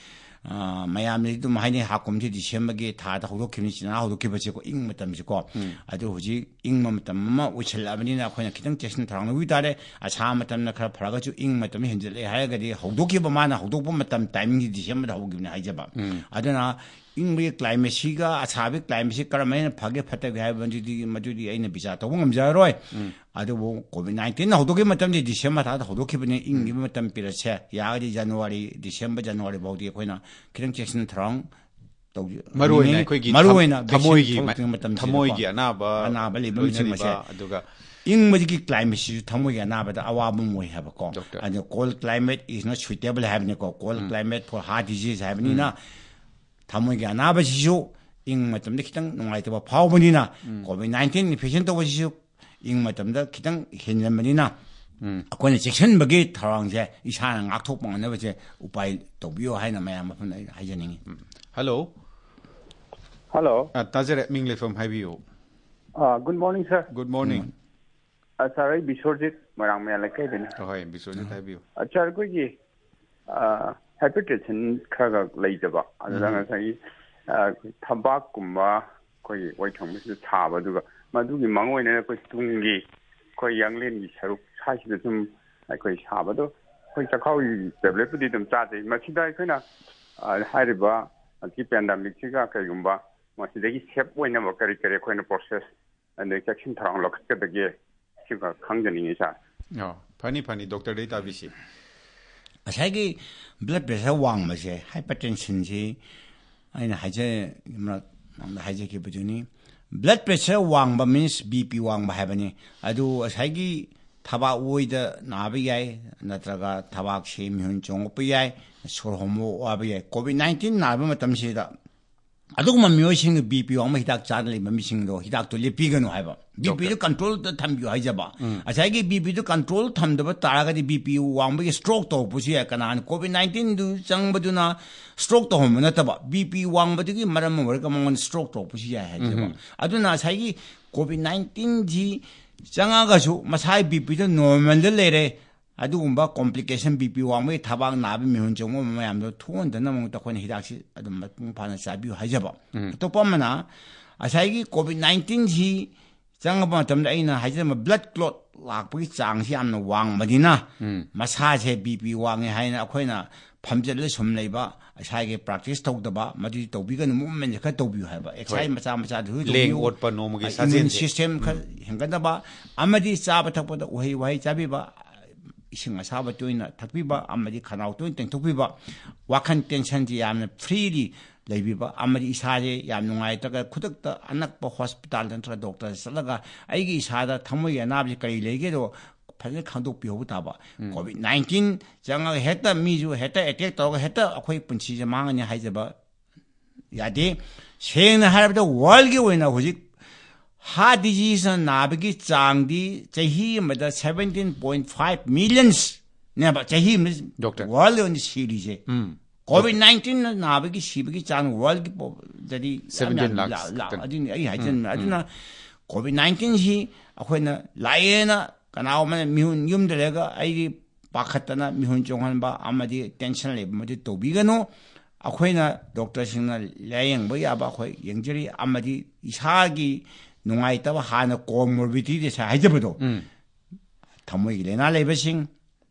ꯑ, ꯃꯌꯥꯝꯅꯗꯤ ꯑꯗꯨꯝ ꯍꯥꯏꯅꯩ, ꯍꯥꯀꯨꯝꯁꯤ ꯗꯤꯁꯦꯝꯕꯔꯒꯤ ꯊꯥꯗ ꯍꯧꯗꯣꯛꯈꯤꯕꯅꯤ, ꯆꯤꯅꯥ ꯍꯧꯗꯣꯛꯈꯤꯕꯁꯦꯀꯣ, ꯏꯪ ꯃꯇꯝꯁꯤꯀꯣ꯫ ꯑꯗꯨ ꯍꯧꯖꯤꯛ ꯏꯪꯕ ꯃꯇꯝ ꯑꯃ ꯑꯣꯏꯁꯜꯂꯛꯑꯕꯅꯤꯅ ꯑꯩꯈꯣꯏꯅ ꯈꯤꯇꯪ ꯆꯦꯛꯁꯤꯟ ꯊꯧꯔꯥꯡ ꯂꯧꯕꯤ ꯇꯥꯔꯦ꯫ ꯑꯁꯥ ꯃꯇꯝꯅ ꯈꯔ ꯐꯔꯒꯁꯨ ꯏꯪ ꯃꯇꯝ ꯍꯦꯟꯖꯜꯂꯛꯑꯦ ꯍꯥꯏꯔꯒꯗꯤ, ꯍꯧꯗꯣꯛꯈꯤꯕ ꯃꯥꯅ ꯍꯧꯗꯣꯛꯄ ꯃꯇꯝ ꯇꯥꯏꯃꯤꯡꯁꯤ ꯗꯤꯁꯦꯝꯕꯔꯗ ꯍꯧꯈꯤꯕꯅꯤ ꯍꯥꯏꯖꯕ꯫ ꯑꯗꯨꯅ ꯏꯪꯕꯒꯤ ꯀ꯭ꯂꯥꯏꯃꯦꯠꯁꯤꯒ ꯑꯁꯥꯕꯒꯤ ꯀ꯭ꯂꯥꯏꯃꯦꯠꯁꯤ ꯀꯔꯝꯍꯥꯏꯅ ꯐꯒꯦ ꯐꯠꯇꯒꯦ ꯍꯥꯏꯕꯗꯨꯗꯤ, ꯃꯗꯨꯗꯤ ꯑꯩꯅ ꯕꯤꯆꯥꯔ ꯇꯧꯕ ꯉꯝꯖꯔꯔꯣꯏ꯫ ꯑꯗꯨꯕꯨ ꯀꯣꯚꯤꯗ ꯅꯥꯏꯟꯇꯤꯟ ꯍꯧꯗꯣꯛꯈꯤꯕ ꯃꯇꯝꯗꯤ ꯗꯤꯁꯦꯝꯕꯔ ꯊꯥꯗ ꯍꯧꯗꯣꯛꯈꯤꯕꯅꯤ, ꯏꯪꯉꯤꯕ ꯃꯇꯝ ꯄꯤꯔꯁꯦ꯫ ꯌꯥꯔꯒꯗꯤ ꯖꯅꯋꯥꯔꯤ, ꯗꯤꯁꯦꯝꯕꯔ, ꯖꯅꯋꯥꯔꯤ ꯐꯥꯎꯗꯤ ꯑꯩꯈꯣꯏꯅ ꯈꯤꯇꯪ ꯆꯦꯛꯁꯤꯟ ꯊꯧꯔꯥꯡ ꯇꯧꯖ-, ꯃꯔꯨ ꯑꯣꯏꯅ ꯅꯤꯡꯉꯤ-, ꯑꯩꯈꯣꯏꯒꯤ ꯃꯔꯨ ꯊꯝ-, ꯑꯣꯏꯅ ꯊꯃꯣꯏꯒꯤ ꯊꯣꯛꯂꯛꯇ꯭ꯔꯤꯉꯩ ꯃꯇꯝꯁꯤꯗꯀꯣ, ꯊꯃꯣꯏꯒꯤ ꯑꯅꯥꯕ ꯑꯅꯥꯕ ꯂꯩꯕ ꯂꯣꯏꯅꯔꯤꯕ, ꯃꯁꯤꯡ ꯑꯁꯦ ꯑꯗꯨꯒ ꯏꯪꯕꯗꯒꯤ ꯀ꯭ꯂꯥꯏꯃꯦꯠꯁꯤꯁꯨ ꯊꯃꯣꯏꯒꯤ ꯑꯅꯥꯕꯗ ꯑꯋꯥꯕ ꯑꯃ ꯑꯣꯏ ꯍꯥꯏꯕꯀꯣ꯫ ꯗꯣꯛꯇꯔ꯫ ꯑꯗꯨ cold climate is not suitable ꯍꯥꯏꯕꯅꯤꯀꯣ, cold climate for heart disease ꯍꯥꯏꯕꯅꯤꯅ, ꯊꯃꯣꯏꯒꯤ ꯑꯅꯥꯕꯁꯤꯁꯨ ꯏꯪ ꯃꯇꯝꯗ ꯈꯤꯇꯪ ꯅꯨꯡꯉꯥꯏꯇꯕ ꯐꯥꯎꯕꯅꯤꯅ, ꯀꯣꯚꯤꯗ ꯅꯥꯏꯟꯇꯤꯟ ꯏꯟꯐꯦꯛꯁꯟ ꯇꯧꯕꯁꯤꯁꯨ ꯏꯪ ꯃꯇꯝꯗ ꯈꯤꯇꯪ ꯍꯦꯟꯖꯟꯕꯅꯤꯅ, ꯑꯩꯈꯣꯏꯅ ꯆꯦꯛꯁꯤꯟꯕꯒꯤ ꯊꯧꯔꯥꯡꯁꯦ ꯏꯁꯥꯅ ꯉꯥꯛꯊꯣꯛꯄ ꯉꯝꯅꯕꯁꯦ ꯎꯄꯥꯏ ꯇꯧꯕꯤꯌꯨ ꯍꯥꯏꯅ ꯃꯌꯥꯝ ꯃꯐꯝꯗ ꯑꯩꯅ ꯍꯥꯏꯖꯅꯤꯡꯉꯤ꯫ ꯍꯜꯂꯣ꯫ ꯍꯜꯂꯣ꯫ ꯑ, ꯇꯥꯖꯔꯦ, ꯃꯤꯡ ꯂꯩꯐꯝ ꯍꯥꯏꯕꯤꯌꯨ꯫ ꯑ, good morning, sir꯫ Good morning꯫ ꯑ, sir, ꯑꯩ ꯕꯤꯁ꯭ꯋꯔꯖꯤꯠ, ꯃꯣꯏꯔꯥꯡ ꯃꯌꯥ ꯂꯩꯀꯥꯏꯗꯩꯅꯦ꯫ ꯑꯍꯣꯏ, ꯕꯤꯁ꯭ꯋꯔꯖꯤꯠ ꯍꯥꯏꯕꯤꯌꯨ꯫ ꯑ, sir, ꯑꯩꯈꯣꯏꯒꯤ, ꯑ, hypertension ꯈꯔ ꯈꯔ ꯂꯩꯖꯕ, ꯑꯗꯨꯗ ꯉꯁꯥꯏꯒꯤ, ꯑ, ꯊꯕꯥꯛꯀꯨꯝꯕ ꯑꯩꯈꯣꯏꯒꯤ ꯑꯣꯏ ꯊꯪꯕꯁꯤꯗ ꯁꯥꯕ, ꯑꯗꯨꯒ ꯃꯗꯨꯒꯤ ꯃꯔꯨ ꯑꯣꯏꯅ ꯑꯩꯈꯣꯏ ꯇꯨꯡꯒꯤ ꯑꯩꯈꯣꯏ ꯌꯥꯡꯂꯦꯟꯒꯤ ꯁꯔꯨꯛ ꯁ꯭ꯋꯥꯏꯁꯤꯗ ꯁꯨꯝ ꯑꯩꯈꯣꯏ ꯁꯥꯕꯗꯣ, ꯑꯩꯈꯣꯏ ꯆꯈꯥꯎꯒꯤ tablet ꯄꯨꯗꯤ ꯑꯗꯨꯝ ꯆꯥꯖꯩ꯫ ꯃꯁꯤꯗ ꯑꯩꯈꯣꯏꯅ, ꯑ, ꯍꯥꯏꯔꯤꯕ ꯍꯧꯖꯤꯛꯀꯤ pandemic ꯁꯤꯒ ꯀꯩꯒꯨꯝꯕ ꯃꯁꯤꯗꯒꯤ safe ꯑꯣꯏꯅꯕ ꯀꯔꯤ ꯀꯔꯤ ꯑꯩꯈꯣꯏꯅ process ꯑꯗꯩ ꯆꯦꯛꯁꯤꯟ ꯊꯧꯔꯥꯡ ꯂꯧꯈꯠꯀꯗꯒꯦ? ꯁꯤꯈꯛ ꯈꯪꯖꯅꯤꯡꯉꯤ, sir꯫ ꯑꯣ, ꯐꯅꯤ, ꯐꯅꯤ, ꯗꯣꯛꯇꯔꯗꯩ ꯇꯥꯕꯤꯁꯤ꯫ ꯉꯁꯥꯏꯒꯤ blood pressure ꯋꯥꯡꯕꯁꯦ, hypertension ꯁꯤ ꯑꯩꯅ ꯍꯥꯏꯖ-, ꯃꯔꯛ ꯃꯃꯥꯡꯗ ꯍꯥꯏꯖꯈꯤꯕꯗꯨꯅꯤ꯫ Blood pressure ꯋꯥꯡꯕ means B P ꯋꯥꯡꯕ ꯍꯥꯏꯕꯅꯤ꯫ ꯑꯗꯨ ꯉꯁꯥꯏꯒꯤ ꯊꯕꯥꯛ ꯑꯣꯏꯗ ꯅꯥꯕ ꯌꯥꯏ, ꯅꯠꯇ꯭ꯔꯒ ꯊꯕꯥꯛꯁꯤ ꯃꯤꯍꯨꯟ ꯆꯣꯡꯉꯛꯄ ꯌꯥꯏ, ꯁꯣꯔ ꯍꯣꯟꯕ ꯋꯥꯕ ꯌꯥꯏ꯫ ꯀꯣꯚꯤꯗ ꯅꯥꯏꯟꯇꯤꯟ ꯅꯥꯕ ꯃꯇꯝꯁꯤꯗ ꯑꯗꯨꯒꯨꯝꯕ ꯃꯤꯑꯣꯏꯁꯤꯡ, B P ꯋꯥꯡꯕ ꯍꯤꯗꯥꯛ ꯆꯥꯗꯅ ꯂꯩꯕ ꯃꯤꯁꯤꯡꯗꯣ ꯍꯤꯗꯥꯛꯇꯣ ꯂꯦꯞꯄꯤꯒꯅꯨ ꯍꯥꯏꯕ꯫ B P ꯗꯨ ꯗꯣꯛꯇꯔ꯫ Control ꯗ ꯊꯝꯕꯤꯌꯨ ꯍꯥꯏꯖꯕ꯫ ꯎꯝ꯫ ꯉꯁꯥꯏꯒꯤ B P ꯗꯨ control ꯊꯝꯗꯕ ꯇꯥꯔꯒꯗꯤ B P ꯋꯥꯡꯕꯒꯤ stroke ꯇꯧꯔꯛꯄꯁꯨ ꯌꯥꯏ꯫ ꯀꯅꯥꯅ ꯀꯣꯚꯤꯗ ꯅꯥꯏꯟꯇꯤꯟ ꯗꯨ ꯆꯪꯕꯗꯨꯅ stroke ꯇꯧꯍꯟꯕ ꯅꯠꯇꯕ, B P ꯋꯥꯡꯕꯗꯨꯒꯤ ꯃꯔꯝ ꯑꯣꯏꯔꯒ ꯃꯉꯣꯟꯗ stroke ꯇꯧꯔꯛꯄꯁꯨ ꯌꯥꯏ ꯍꯥꯏꯖꯕ꯫ ꯎꯝ꯫ ꯑꯗꯨꯅ ꯉꯁꯥꯏꯒꯤ ꯀꯣꯚꯤꯗ ꯅꯥꯏꯟꯇꯤꯟ ꯁꯤ ꯆꯪꯉꯒꯁꯨ ꯃꯁꯥꯒꯤ B P ꯗꯨ normal ꯗ ꯂꯩꯔꯦ, ꯑꯗꯨꯒꯨꯝꯕ complication, ꯕꯤ ꯄꯤ ꯋꯥꯡꯕꯒꯤ ꯊꯕꯥꯛ ꯅꯥꯕ, ꯃꯤꯍꯨꯟ ꯆꯣꯡꯕ ꯃꯌꯥꯝꯗꯣ ꯊꯣꯛꯍꯟꯗꯅꯕ ꯑꯩꯈꯣꯏꯅ ꯍꯤꯗꯥꯛꯁꯤ ꯑꯗꯨꯝ ꯃꯄꯨꯡ ꯐꯥꯅ ꯆꯥꯕꯤꯌꯨ ꯍꯥꯏꯖꯕ꯫ ꯑꯇꯣꯞꯄ ꯑꯃꯅ ꯉꯁꯥꯏꯒꯤ ꯀꯣꯚꯤꯗ ꯅꯥꯏꯟꯇꯤꯟꯁꯤ ꯆꯪꯉꯛꯄ ꯃꯇꯝꯗ ꯑꯩꯅ ꯍꯥꯏꯖꯔꯝꯕ blood clot ꯂꯥꯛꯄꯒꯤ ꯆꯥꯡꯁꯤ ꯌꯥꯝꯅ ꯋꯥꯡꯕꯅꯤꯅ, ꯃꯁꯥꯁꯦ ꯕꯤ ꯄꯤ ꯋꯥꯡꯉꯦ ꯍꯥꯏꯅ ꯑꯩꯈꯣꯏꯅ ꯐꯝꯖꯤꯜꯂ ꯁꯨꯝ ꯂꯩꯕ, ꯏꯁꯥꯒꯤ practice ꯇꯧꯗꯕ, ꯃꯗꯨꯗꯤ ꯇꯧꯕꯤꯒꯅꯨ꯫ Movementꯁꯦ ꯈꯔ ꯇꯧꯕꯤꯌꯨ ꯍꯥꯏꯕ, exercise ꯃꯆꯥ ꯃꯆꯥꯗꯨꯁꯨ ꯂꯦꯡ ꯇꯧꯕꯤꯌꯨ꯫ ꯑꯣꯠꯄ, ꯅꯣꯡꯃꯒꯤ immune system ꯈꯔ ꯍꯦꯟꯒꯠꯅꯕ, ꯑꯃꯗꯤ ꯆꯥꯕ ꯊꯛꯄꯗ ꯎꯍꯩ ꯋꯥꯍꯩ ꯆꯥꯕꯤꯕ, ꯏꯁꯤꯡ ꯑꯁꯥꯕ ꯇꯣꯏꯅ ꯊꯛꯄꯤꯕ, ꯑꯃꯗꯤ ꯈꯅꯥꯎ ꯇꯣꯏꯅ ꯇꯦꯡꯊꯣꯛꯄꯤꯕ, ꯋꯥꯈꯜ tensionꯁꯤ ꯌꯥꯝꯅ freely ꯂꯩꯕꯤꯕ, ꯑꯃꯗꯤ ꯏꯁꯥꯁꯦ ꯌꯥꯝ ꯅꯨꯡꯉꯥꯏꯇ꯭ꯔꯒ ꯈꯨꯗꯛꯇ ꯑꯅꯛꯄ hospital ꯅꯠꯇ꯭ꯔꯒ doctor ꯆꯠꯂꯒ ꯑꯩꯒꯤ ꯏꯁꯥꯗ ꯊꯃꯣꯏꯒꯤ ꯑꯅꯥꯕꯁꯤ ꯀꯔꯤ ꯂꯩꯒꯦꯗꯣ ꯐꯖꯅ ꯈꯪꯗꯣꯛꯄꯤꯍꯧꯕ ꯇꯥꯕ꯫ ꯀꯣꯚꯤꯗ ꯅꯥꯏꯟꯇꯤꯟ ꯆꯪꯉꯒ ꯍꯦꯛꯇ ꯃꯤꯁꯨ ꯍꯦꯛꯇ attack ꯇꯧꯔꯒ ꯍꯦꯛꯇ ꯑꯩꯈꯣꯏ ꯄꯨꯟꯁꯤꯁꯦ ꯃꯥꯡꯉꯅꯤ ꯍꯥꯏꯖꯕ ꯌꯥꯗꯦ꯫ ꯁꯦꯡꯅ ꯍꯥꯏꯔꯕꯗ worldꯀꯤ ꯑꯣꯏꯅ ꯍꯧꯖꯤꯛ heart diseaseꯅ ꯅꯥꯕꯒꯤ ꯆꯥꯡꯗꯤ ꯆꯍꯤ ꯑꯃꯗ seventeen point five millionsꯅꯦꯕ ꯆꯍꯤ ꯑꯃꯗ doctor꯫ Worldꯀꯤ ꯑꯣꯏꯅ ꯁꯤꯔꯤꯁꯦ꯫ ꯀꯣꯚꯤꯗ ꯅꯥꯏꯟꯇꯤꯟꯅ ꯅꯥꯕꯒꯤ ꯁꯤꯕꯒꯤ ꯆꯥꯡ worldꯀꯤ ꯄꯣ-, ꯗꯗꯤ ꯌꯥꯝ seventeen ꯌꯥꯝ lakhs ꯂꯥ-, ꯂꯥ-, ꯈꯛꯇꯅꯤ꯫ ꯑꯗꯨꯅꯤ ꯑꯩ ꯍꯥꯏꯖꯅꯤꯡꯕ꯫ ꯑꯗꯨꯅ ꯀꯣꯚꯤꯗ ꯅꯥꯏꯟꯇꯤꯟꯁꯤ ꯑꯩꯈꯣꯏꯅ ꯂꯥꯛꯑꯦꯅ ꯀꯅꯥꯒꯨꯝꯕꯅ ꯃꯤꯍꯨꯟ ꯌꯨꯝꯗ ꯂꯩꯔꯒ ꯑꯩꯒꯤ ꯄꯥꯈꯠꯇꯅ ꯃꯤꯍꯨꯟ ꯆꯣꯡꯍꯟꯕ ꯑꯃꯗꯤ tension ꯂꯩꯕ ꯑꯃꯗꯤ ꯇꯧꯕꯤꯒꯅꯨ꯫ ꯑꯩꯈꯣꯏꯅ doctorꯁꯤꯡꯅ ꯂꯥꯌꯦꯡꯕ ꯌꯥꯕ ꯑꯩꯈꯣꯏ ꯌꯦꯡꯖꯔꯤ, ꯑꯃꯗꯤ ꯏꯁꯥꯒꯤ ꯅꯨꯡꯉꯥꯏꯇꯕ ꯍꯥꯟꯅ comorbidities ꯍꯥꯏꯖꯕꯗꯣ, ꯊꯃꯣꯏꯒꯤ ꯂꯥꯏꯅꯥ ꯂꯩꯕꯁꯤꯡ,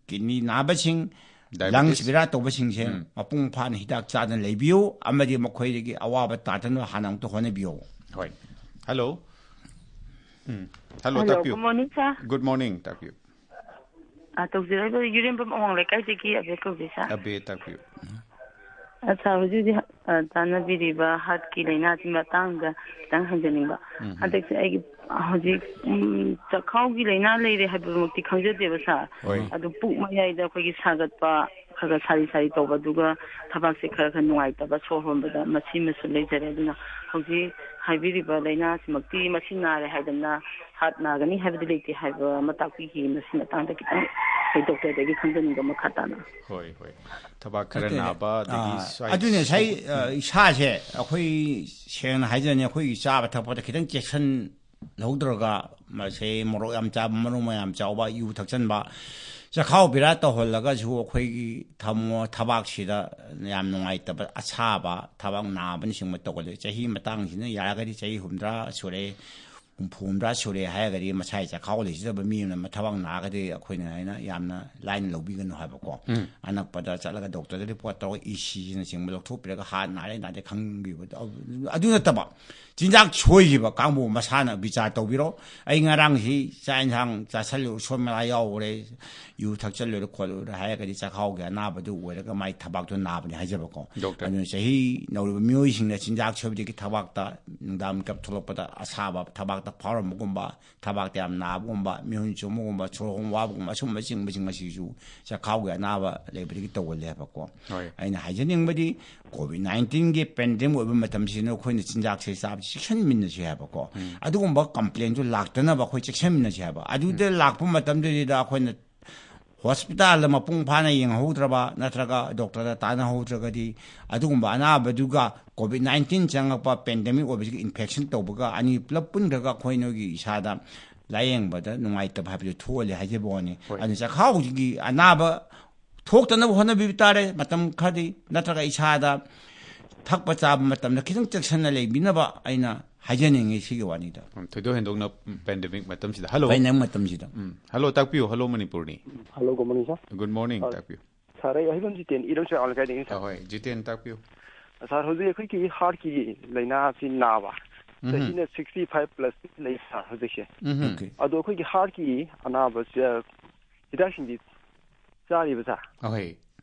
kidney ꯅꯥꯕꯁꯤꯡ, diabetes, lungs ꯕꯦꯔꯥ ꯇꯧꯕꯁꯤꯡꯁꯦ ꯃꯄꯨꯡ ꯐꯥꯅ ꯍꯤꯗꯥꯛ ꯆꯥꯗꯅ ꯂꯩꯕꯤꯌꯨ, ꯑꯃꯗꯤ ꯃꯈꯣꯏꯗꯒꯤ ꯑꯋꯥꯕ ꯇꯥꯗꯅꯕ ꯍꯥꯟꯅ ꯑꯃꯨꯛꯇ ꯍꯣꯠꯅꯕꯤꯌꯨ꯫ ꯍꯣꯏ꯫ Hello꯫ ꯎꯝ꯫ Hello, hello, ꯇꯥꯛꯄꯤꯌꯨ꯫ Good morning, sir꯫ Good morning, ꯇꯥꯛꯄꯤꯌꯨ꯫ ꯑ, ꯇꯧꯖꯔꯛꯏꯕ ꯌꯨꯔꯦꯝꯕꯝ ꯑꯋꯥꯡ ꯂꯩꯀꯥꯏꯗꯒꯤ ꯑꯕꯦ ꯀꯧꯖꯩ, sir꯫ ꯑꯕꯦ, ꯇꯥꯛꯄꯤꯌꯨ꯫ ꯑ, sir, ꯍꯧꯖꯤꯛ ꯍꯧꯖꯤꯛ, ꯑ, ꯇꯥꯟꯅꯕꯤꯔꯤꯕ heartꯀꯤ ꯂꯥꯏꯅꯥꯁꯤ ꯃꯇꯥꯡꯗ ꯈꯤꯇꯪ ꯍꯪꯖꯅꯤꯡꯕ꯫ ꯎꯝ꯫ ꯍꯟꯗꯛꯁꯦ ꯑꯩꯒꯤ ꯍꯧꯖꯤꯛ, ꯎꯝ, ꯆꯈꯥꯎꯒꯤ ꯂꯥꯏꯅꯥ ꯂꯩꯔꯦ ꯍꯥꯏꯕꯃꯛꯇꯤ ꯈꯪꯖꯗꯦꯕ, sir꯫ ꯍꯣꯏ꯫ ꯑꯗꯨ ꯄꯨꯛ ꯃꯌꯥꯏꯗ ꯑꯩꯈꯣꯏꯒꯤ ꯁꯥꯒꯠꯄ, ꯈꯔ ꯈꯔ ꯁꯥꯔꯤ ꯁꯥꯔꯤ ꯇꯧꯕ, ꯑꯗꯨꯒ ꯊꯕꯥꯛꯁꯦ ꯈꯔ ꯈꯔ ꯅꯨꯡꯉꯥꯏꯇꯕ, ꯁꯣꯔ ꯍꯣꯟꯕꯗ ꯃꯁꯤꯃꯁꯨ ꯂꯩꯖꯔꯦ꯫ ꯑꯗꯨꯅ ꯍꯧꯖꯤꯛ ꯍꯥꯏꯕꯤꯔꯤꯕ ꯂꯥꯏꯅꯥꯁꯤꯃꯛꯇꯤ ꯃꯁꯤ ꯅꯥꯔꯦ ꯍꯥꯏꯗꯅ heart ꯅꯥꯒꯅꯤ ꯍꯥꯏꯕꯗꯤ ꯂꯩꯇꯦ ꯍꯥꯏꯕ ꯑꯃ ꯇꯥꯛꯄꯤꯈꯤ꯫ ꯃꯁꯤ ꯃꯇꯥꯡꯗ ꯈꯤꯇꯪ ꯑꯩ doctorꯗꯒꯤ ꯈꯪꯖꯅꯤꯡꯕ ꯃꯈꯥ ꯇꯥꯅ꯫ ꯍꯣꯏ, ꯍꯣꯏ꯫ ꯊꯕꯥꯛ ꯈꯔ ꯅꯠꯇꯦꯅꯦ꯫ ꯅꯥꯕ, ꯑꯗꯒꯤ ꯑꯥ, ꯁ꯭ꯋꯥꯏ ꯑꯗꯨꯅꯦ ꯉꯁꯥꯏ, ꯁꯣꯛ-, ꯑ, ꯏꯁꯥꯁꯦ ꯑꯩꯈꯣꯏ ꯁꯦꯡꯅ ꯍꯥꯏꯖꯅꯤ, ꯑꯩꯈꯣꯏꯒꯤ ꯆꯥꯕ ꯊꯛꯄꯗ ꯈꯤꯇꯪ ꯆꯦꯛꯁꯤꯟꯍꯧꯗ꯭ꯔꯒ, ꯃꯁꯦ ꯃꯣꯔꯣꯛ ꯌꯥꯝ ꯆꯥꯕ, ꯃꯔꯨ ꯃꯌꯥꯝ ꯆꯥꯎꯕ, ꯌꯨ ꯊꯛꯆꯟꯕ, ꯆꯈꯥꯎ ꯕꯦꯔꯥ ꯇꯧꯍꯜꯂꯒꯁꯨ ꯑꯩꯈꯣꯏꯒꯤ ꯊꯃꯣ ꯊꯕꯥꯛꯁꯤꯗ ꯌꯥꯝ ꯅꯨꯡꯉꯥꯏꯇꯕ, ꯑꯁꯥꯕ, ꯊꯕꯥꯛ ꯅꯥꯕꯅꯆꯤꯡꯕ ꯇꯧꯒꯜꯂꯦ꯫ ꯆꯍꯤ ꯃꯇꯥꯡꯁꯤꯅ ꯌꯥꯔꯒꯗꯤ ꯆꯍꯤ ꯍꯨꯝꯗ꯭ꯔꯥ ꯁꯨꯔꯦ, ꯍꯨꯝꯐꯨ ꯍꯨꯝꯗ꯭ꯔꯥ ꯁꯨꯔꯦ ꯍꯥꯏꯔꯒꯗꯤ, ꯃꯁꯥꯒꯤ ꯆꯈꯥꯎ ꯂꯩꯖꯗꯕ ꯃꯤ ꯑꯃꯅ ꯊꯕꯥꯛ ꯅꯥꯔꯒꯗꯤ ꯑꯩꯈꯣꯏꯅ ꯍꯥꯏꯅ ꯌꯥꯝꯅ ꯂꯥꯏꯅ ꯂꯧꯕꯤꯒꯅꯨ ꯍꯥꯏꯕꯀꯣ꯫ ꯑꯅꯛꯄꯗ ꯆꯠꯂꯒ ꯗꯣꯛꯇꯔꯗ ꯔꯤꯄꯣꯔꯠ ꯇꯧꯔꯒ ꯏ ꯁꯤꯁꯤꯅꯆꯤꯡꯕ ꯂꯧꯊꯣꯛꯄꯤꯔꯒ ꯍꯥꯔꯠ ꯅꯥꯔꯦ ꯅꯥꯗꯦ ꯈꯪꯕꯤꯕ꯫ ꯑꯗꯨ ꯅꯠꯇꯕ, ꯆꯤꯟꯖꯥꯛ ꯁꯣꯏꯈꯤꯕ ꯀꯥꯡꯕꯨ ꯃꯁꯥꯅ ꯕꯤꯆꯥꯔ ꯇꯧꯕꯤꯔꯣ꯫ ꯑꯩ ꯉꯔꯥꯡꯁꯤ ꯆꯥꯛ ꯌꯦꯟꯁꯥꯡ ꯆꯥꯁꯜꯂꯨ, ꯁꯣꯏ ꯃꯦꯂꯥ ꯌꯥꯎꯔꯦ, ꯌꯨ ꯊꯛꯆꯜꯂꯨꯔꯦ ꯈꯣꯠꯂꯨꯔꯦ ꯍꯥꯏꯔꯒꯗꯤ, ꯆꯈꯥꯎꯒꯤ ꯑꯅꯥꯕꯗꯨ ꯑꯣꯏꯔꯒ ꯃꯥꯏ ꯊꯕꯥꯛꯇꯣ ꯅꯥꯕꯅꯤ ꯍꯥꯏꯖꯕꯀꯣ꯫ ꯗꯣꯛꯇꯔ꯫ ꯑꯗꯨꯅ ꯆꯍꯤ ꯅꯧꯔꯤꯕ ꯃꯤꯑꯣꯏꯁꯤꯡꯅ ꯆꯤꯟꯖꯥꯛ ꯁꯣꯏꯕꯗꯒꯤ ꯊꯕꯥꯛꯇ, ꯅꯨꯡꯗꯥꯡ ꯃꯤꯀꯞ ꯊꯣꯛꯂꯛꯄꯗ ꯑꯁꯥꯕ ꯊꯕꯥꯛꯇ ꯐꯥꯎꯔꯝꯕꯒꯨꯝꯕ, ꯊꯕꯥꯛꯇ ꯌꯥꯝ ꯅꯥꯕꯒꯨꯝꯕ, ꯃꯤꯍꯨꯟ ꯆꯣꯡꯕꯒꯨꯝꯕ, ꯁꯣꯔ ꯍꯣꯟ ꯋꯥꯕꯒꯨꯝꯕ, ꯑꯁꯨꯝꯕꯁꯤꯡꯕꯁꯤꯡ ꯑꯁꯤꯁꯨ ꯆꯈꯥꯎꯒꯤ ꯑꯅꯥꯕ ꯂꯩꯕꯗꯒꯤ ꯇꯧꯒꯜꯂꯦ ꯍꯥꯏꯕꯀꯣ꯫ ꯍꯣꯏ꯫ ꯑꯩꯅ ꯍꯥꯏꯖꯅꯤꯡꯕꯗꯤ, ꯀꯣꯚꯤꯗ ꯅꯥꯏꯟꯇꯤꯟꯒꯤ ꯄꯦꯟꯗꯦꯃꯤꯛ ꯑꯣꯏꯕ ꯃꯇꯝꯁꯤꯗ ꯑꯩꯈꯣꯏꯅ ꯆꯤꯟꯖꯥꯛꯁꯦ ꯆꯥꯕꯁꯤ ꯆꯦꯛꯁꯤꯟꯃꯤꯟꯅꯁꯤ ꯍꯥꯏꯕꯀꯣ꯫ ꯑꯗꯨꯒꯨꯝꯕ ꯀꯝꯄ꯭ꯂꯦꯟꯁꯨ ꯂꯥꯛꯇꯅꯕ ꯑꯩꯈꯣꯏ ꯆꯦꯛꯁꯤꯟꯃꯤꯟꯅꯁꯤ ꯍꯥꯏꯕ꯫ ꯑꯗꯨꯗ ꯂꯥꯛꯄ ꯃꯇꯝꯗꯨꯗ ꯑꯩꯈꯣꯏꯅ ꯍꯣꯁꯄꯤꯇꯥꯜꯗ ꯃꯄꯨꯡ ꯐꯥꯅ ꯌꯦꯡꯍꯧꯗ꯭ꯔꯕ ꯅꯠꯇ꯭ꯔꯒ ꯗꯣꯛꯇꯔꯗ ꯇꯥꯟꯅꯍꯧꯗ꯭ꯔꯒꯗꯤ, ꯑꯗꯨꯒꯨꯝꯕ ꯑꯅꯥꯕꯗꯨꯒ ꯀꯣꯚꯤꯗ ꯅꯥꯏꯟꯇꯤꯟ ꯆꯪꯉꯛꯄ ꯄꯦꯟꯗꯦꯃꯤꯛ ꯑꯣꯏꯕꯁꯤꯒ ꯏꯟꯐꯦꯛꯁꯟ ꯇꯧꯕꯒ ꯑꯅꯤ ꯄꯨꯂꯞ ꯄꯨꯟꯈ꯭ꯔꯒ ꯑꯩꯈꯣꯏ ꯅꯣꯏꯒꯤ ꯏꯁꯥꯗ ꯂꯥꯌꯦꯡꯕꯗ ꯅꯨꯡꯉꯥꯏꯇꯕ ꯍꯥꯏꯕꯗꯨ ꯊꯣꯛꯍꯜꯂꯦ ꯍꯥꯏꯖꯕ ꯋꯥꯅꯤ꯫ ꯍꯣꯏ꯫ ꯑꯗꯨꯅ ꯆꯈꯥꯎꯁꯤꯒꯤ ꯑꯅꯥꯕ ꯊꯣꯛꯇꯅꯕ ꯍꯣꯠꯅꯕꯤꯕ ꯇꯥꯔꯦ ꯃꯇꯝ ꯈꯔꯗꯤ, ꯅꯠꯇ꯭ꯔꯒ ꯏꯁꯥꯗ ꯊꯛꯄ ꯆꯥꯕ ꯃꯇꯝꯗ ꯈꯤꯇꯪ ꯆꯦꯛꯁꯤꯟꯅ ꯂꯩꯕꯤꯅꯕ ꯑꯩꯅ ꯍꯥꯏꯖꯅꯤꯡꯉꯤ ꯁꯤꯒꯤ ꯋꯥꯅꯤꯗ꯫ ꯎꯝ, ꯊꯣꯏꯗꯣꯛ ꯍꯦꯟꯗꯣꯛꯅ ꯄꯦꯟꯗꯦꯃꯤꯛ ꯃꯇꯝꯁꯤꯗ꯫ ꯍꯜꯂꯣ꯫ ꯄꯦꯟꯗꯦꯃꯤꯛ ꯃꯇꯝꯁꯤꯗ꯫ ꯎꯝ, ꯍꯜꯂꯣ, ꯇꯥꯛꯄꯤꯌꯨ꯫ ꯍꯜꯂꯣ, ꯃꯅꯤꯄꯨꯔꯅꯤ꯫ ꯍꯜꯂꯣ, ꯒꯨꯗ ꯃꯣꯔꯅꯤꯡ, ꯁꯥꯔ꯫ ꯒꯨꯗ ꯃꯣꯔꯅꯤꯡ, ꯑ, ꯇꯥꯛꯄꯤꯌꯨ꯫ ꯁꯥꯔ, ꯑꯩ ꯑꯍꯤꯕꯝ ꯖꯤꯇꯦꯟ, ꯏꯔꯝ ꯁꯣꯏ ꯂꯩꯀꯥꯏꯗꯒꯤꯅꯤ, ꯑ, ꯁꯥꯔ꯫ ꯍꯣꯏ, ꯖꯤꯇꯦꯟ, ꯇꯥꯛꯄꯤꯌꯨ꯫ ꯁꯥꯔ, ꯍꯧꯖꯤꯛ ꯑꯩꯈꯣꯏꯒꯤ ꯍꯥꯔꯠꯀꯤ ꯂꯥꯏꯅꯥꯁꯤ ꯅꯥꯕ, ꯎꯝ꯫ ꯆꯍꯤꯅ ꯁꯤꯛꯁꯇꯤ ꯐꯥꯏꯚ ꯄ꯭ꯂꯁ ꯂꯩ, ꯁꯥꯔ, ꯍꯧꯖꯤꯛꯁꯦ꯫ ꯎꯝ꯫ ꯑꯣꯀꯦ꯫ ꯑꯗꯣ ꯑꯩꯈꯣꯏꯒꯤ ꯍꯥꯔꯠꯀꯤ ꯑꯅꯥꯕꯁꯦ ꯍꯤꯗꯥꯛꯁꯤꯡꯗꯤ ꯆꯥꯔꯤꯕ, ꯁꯥꯔ? ꯑꯍꯣꯏ꯫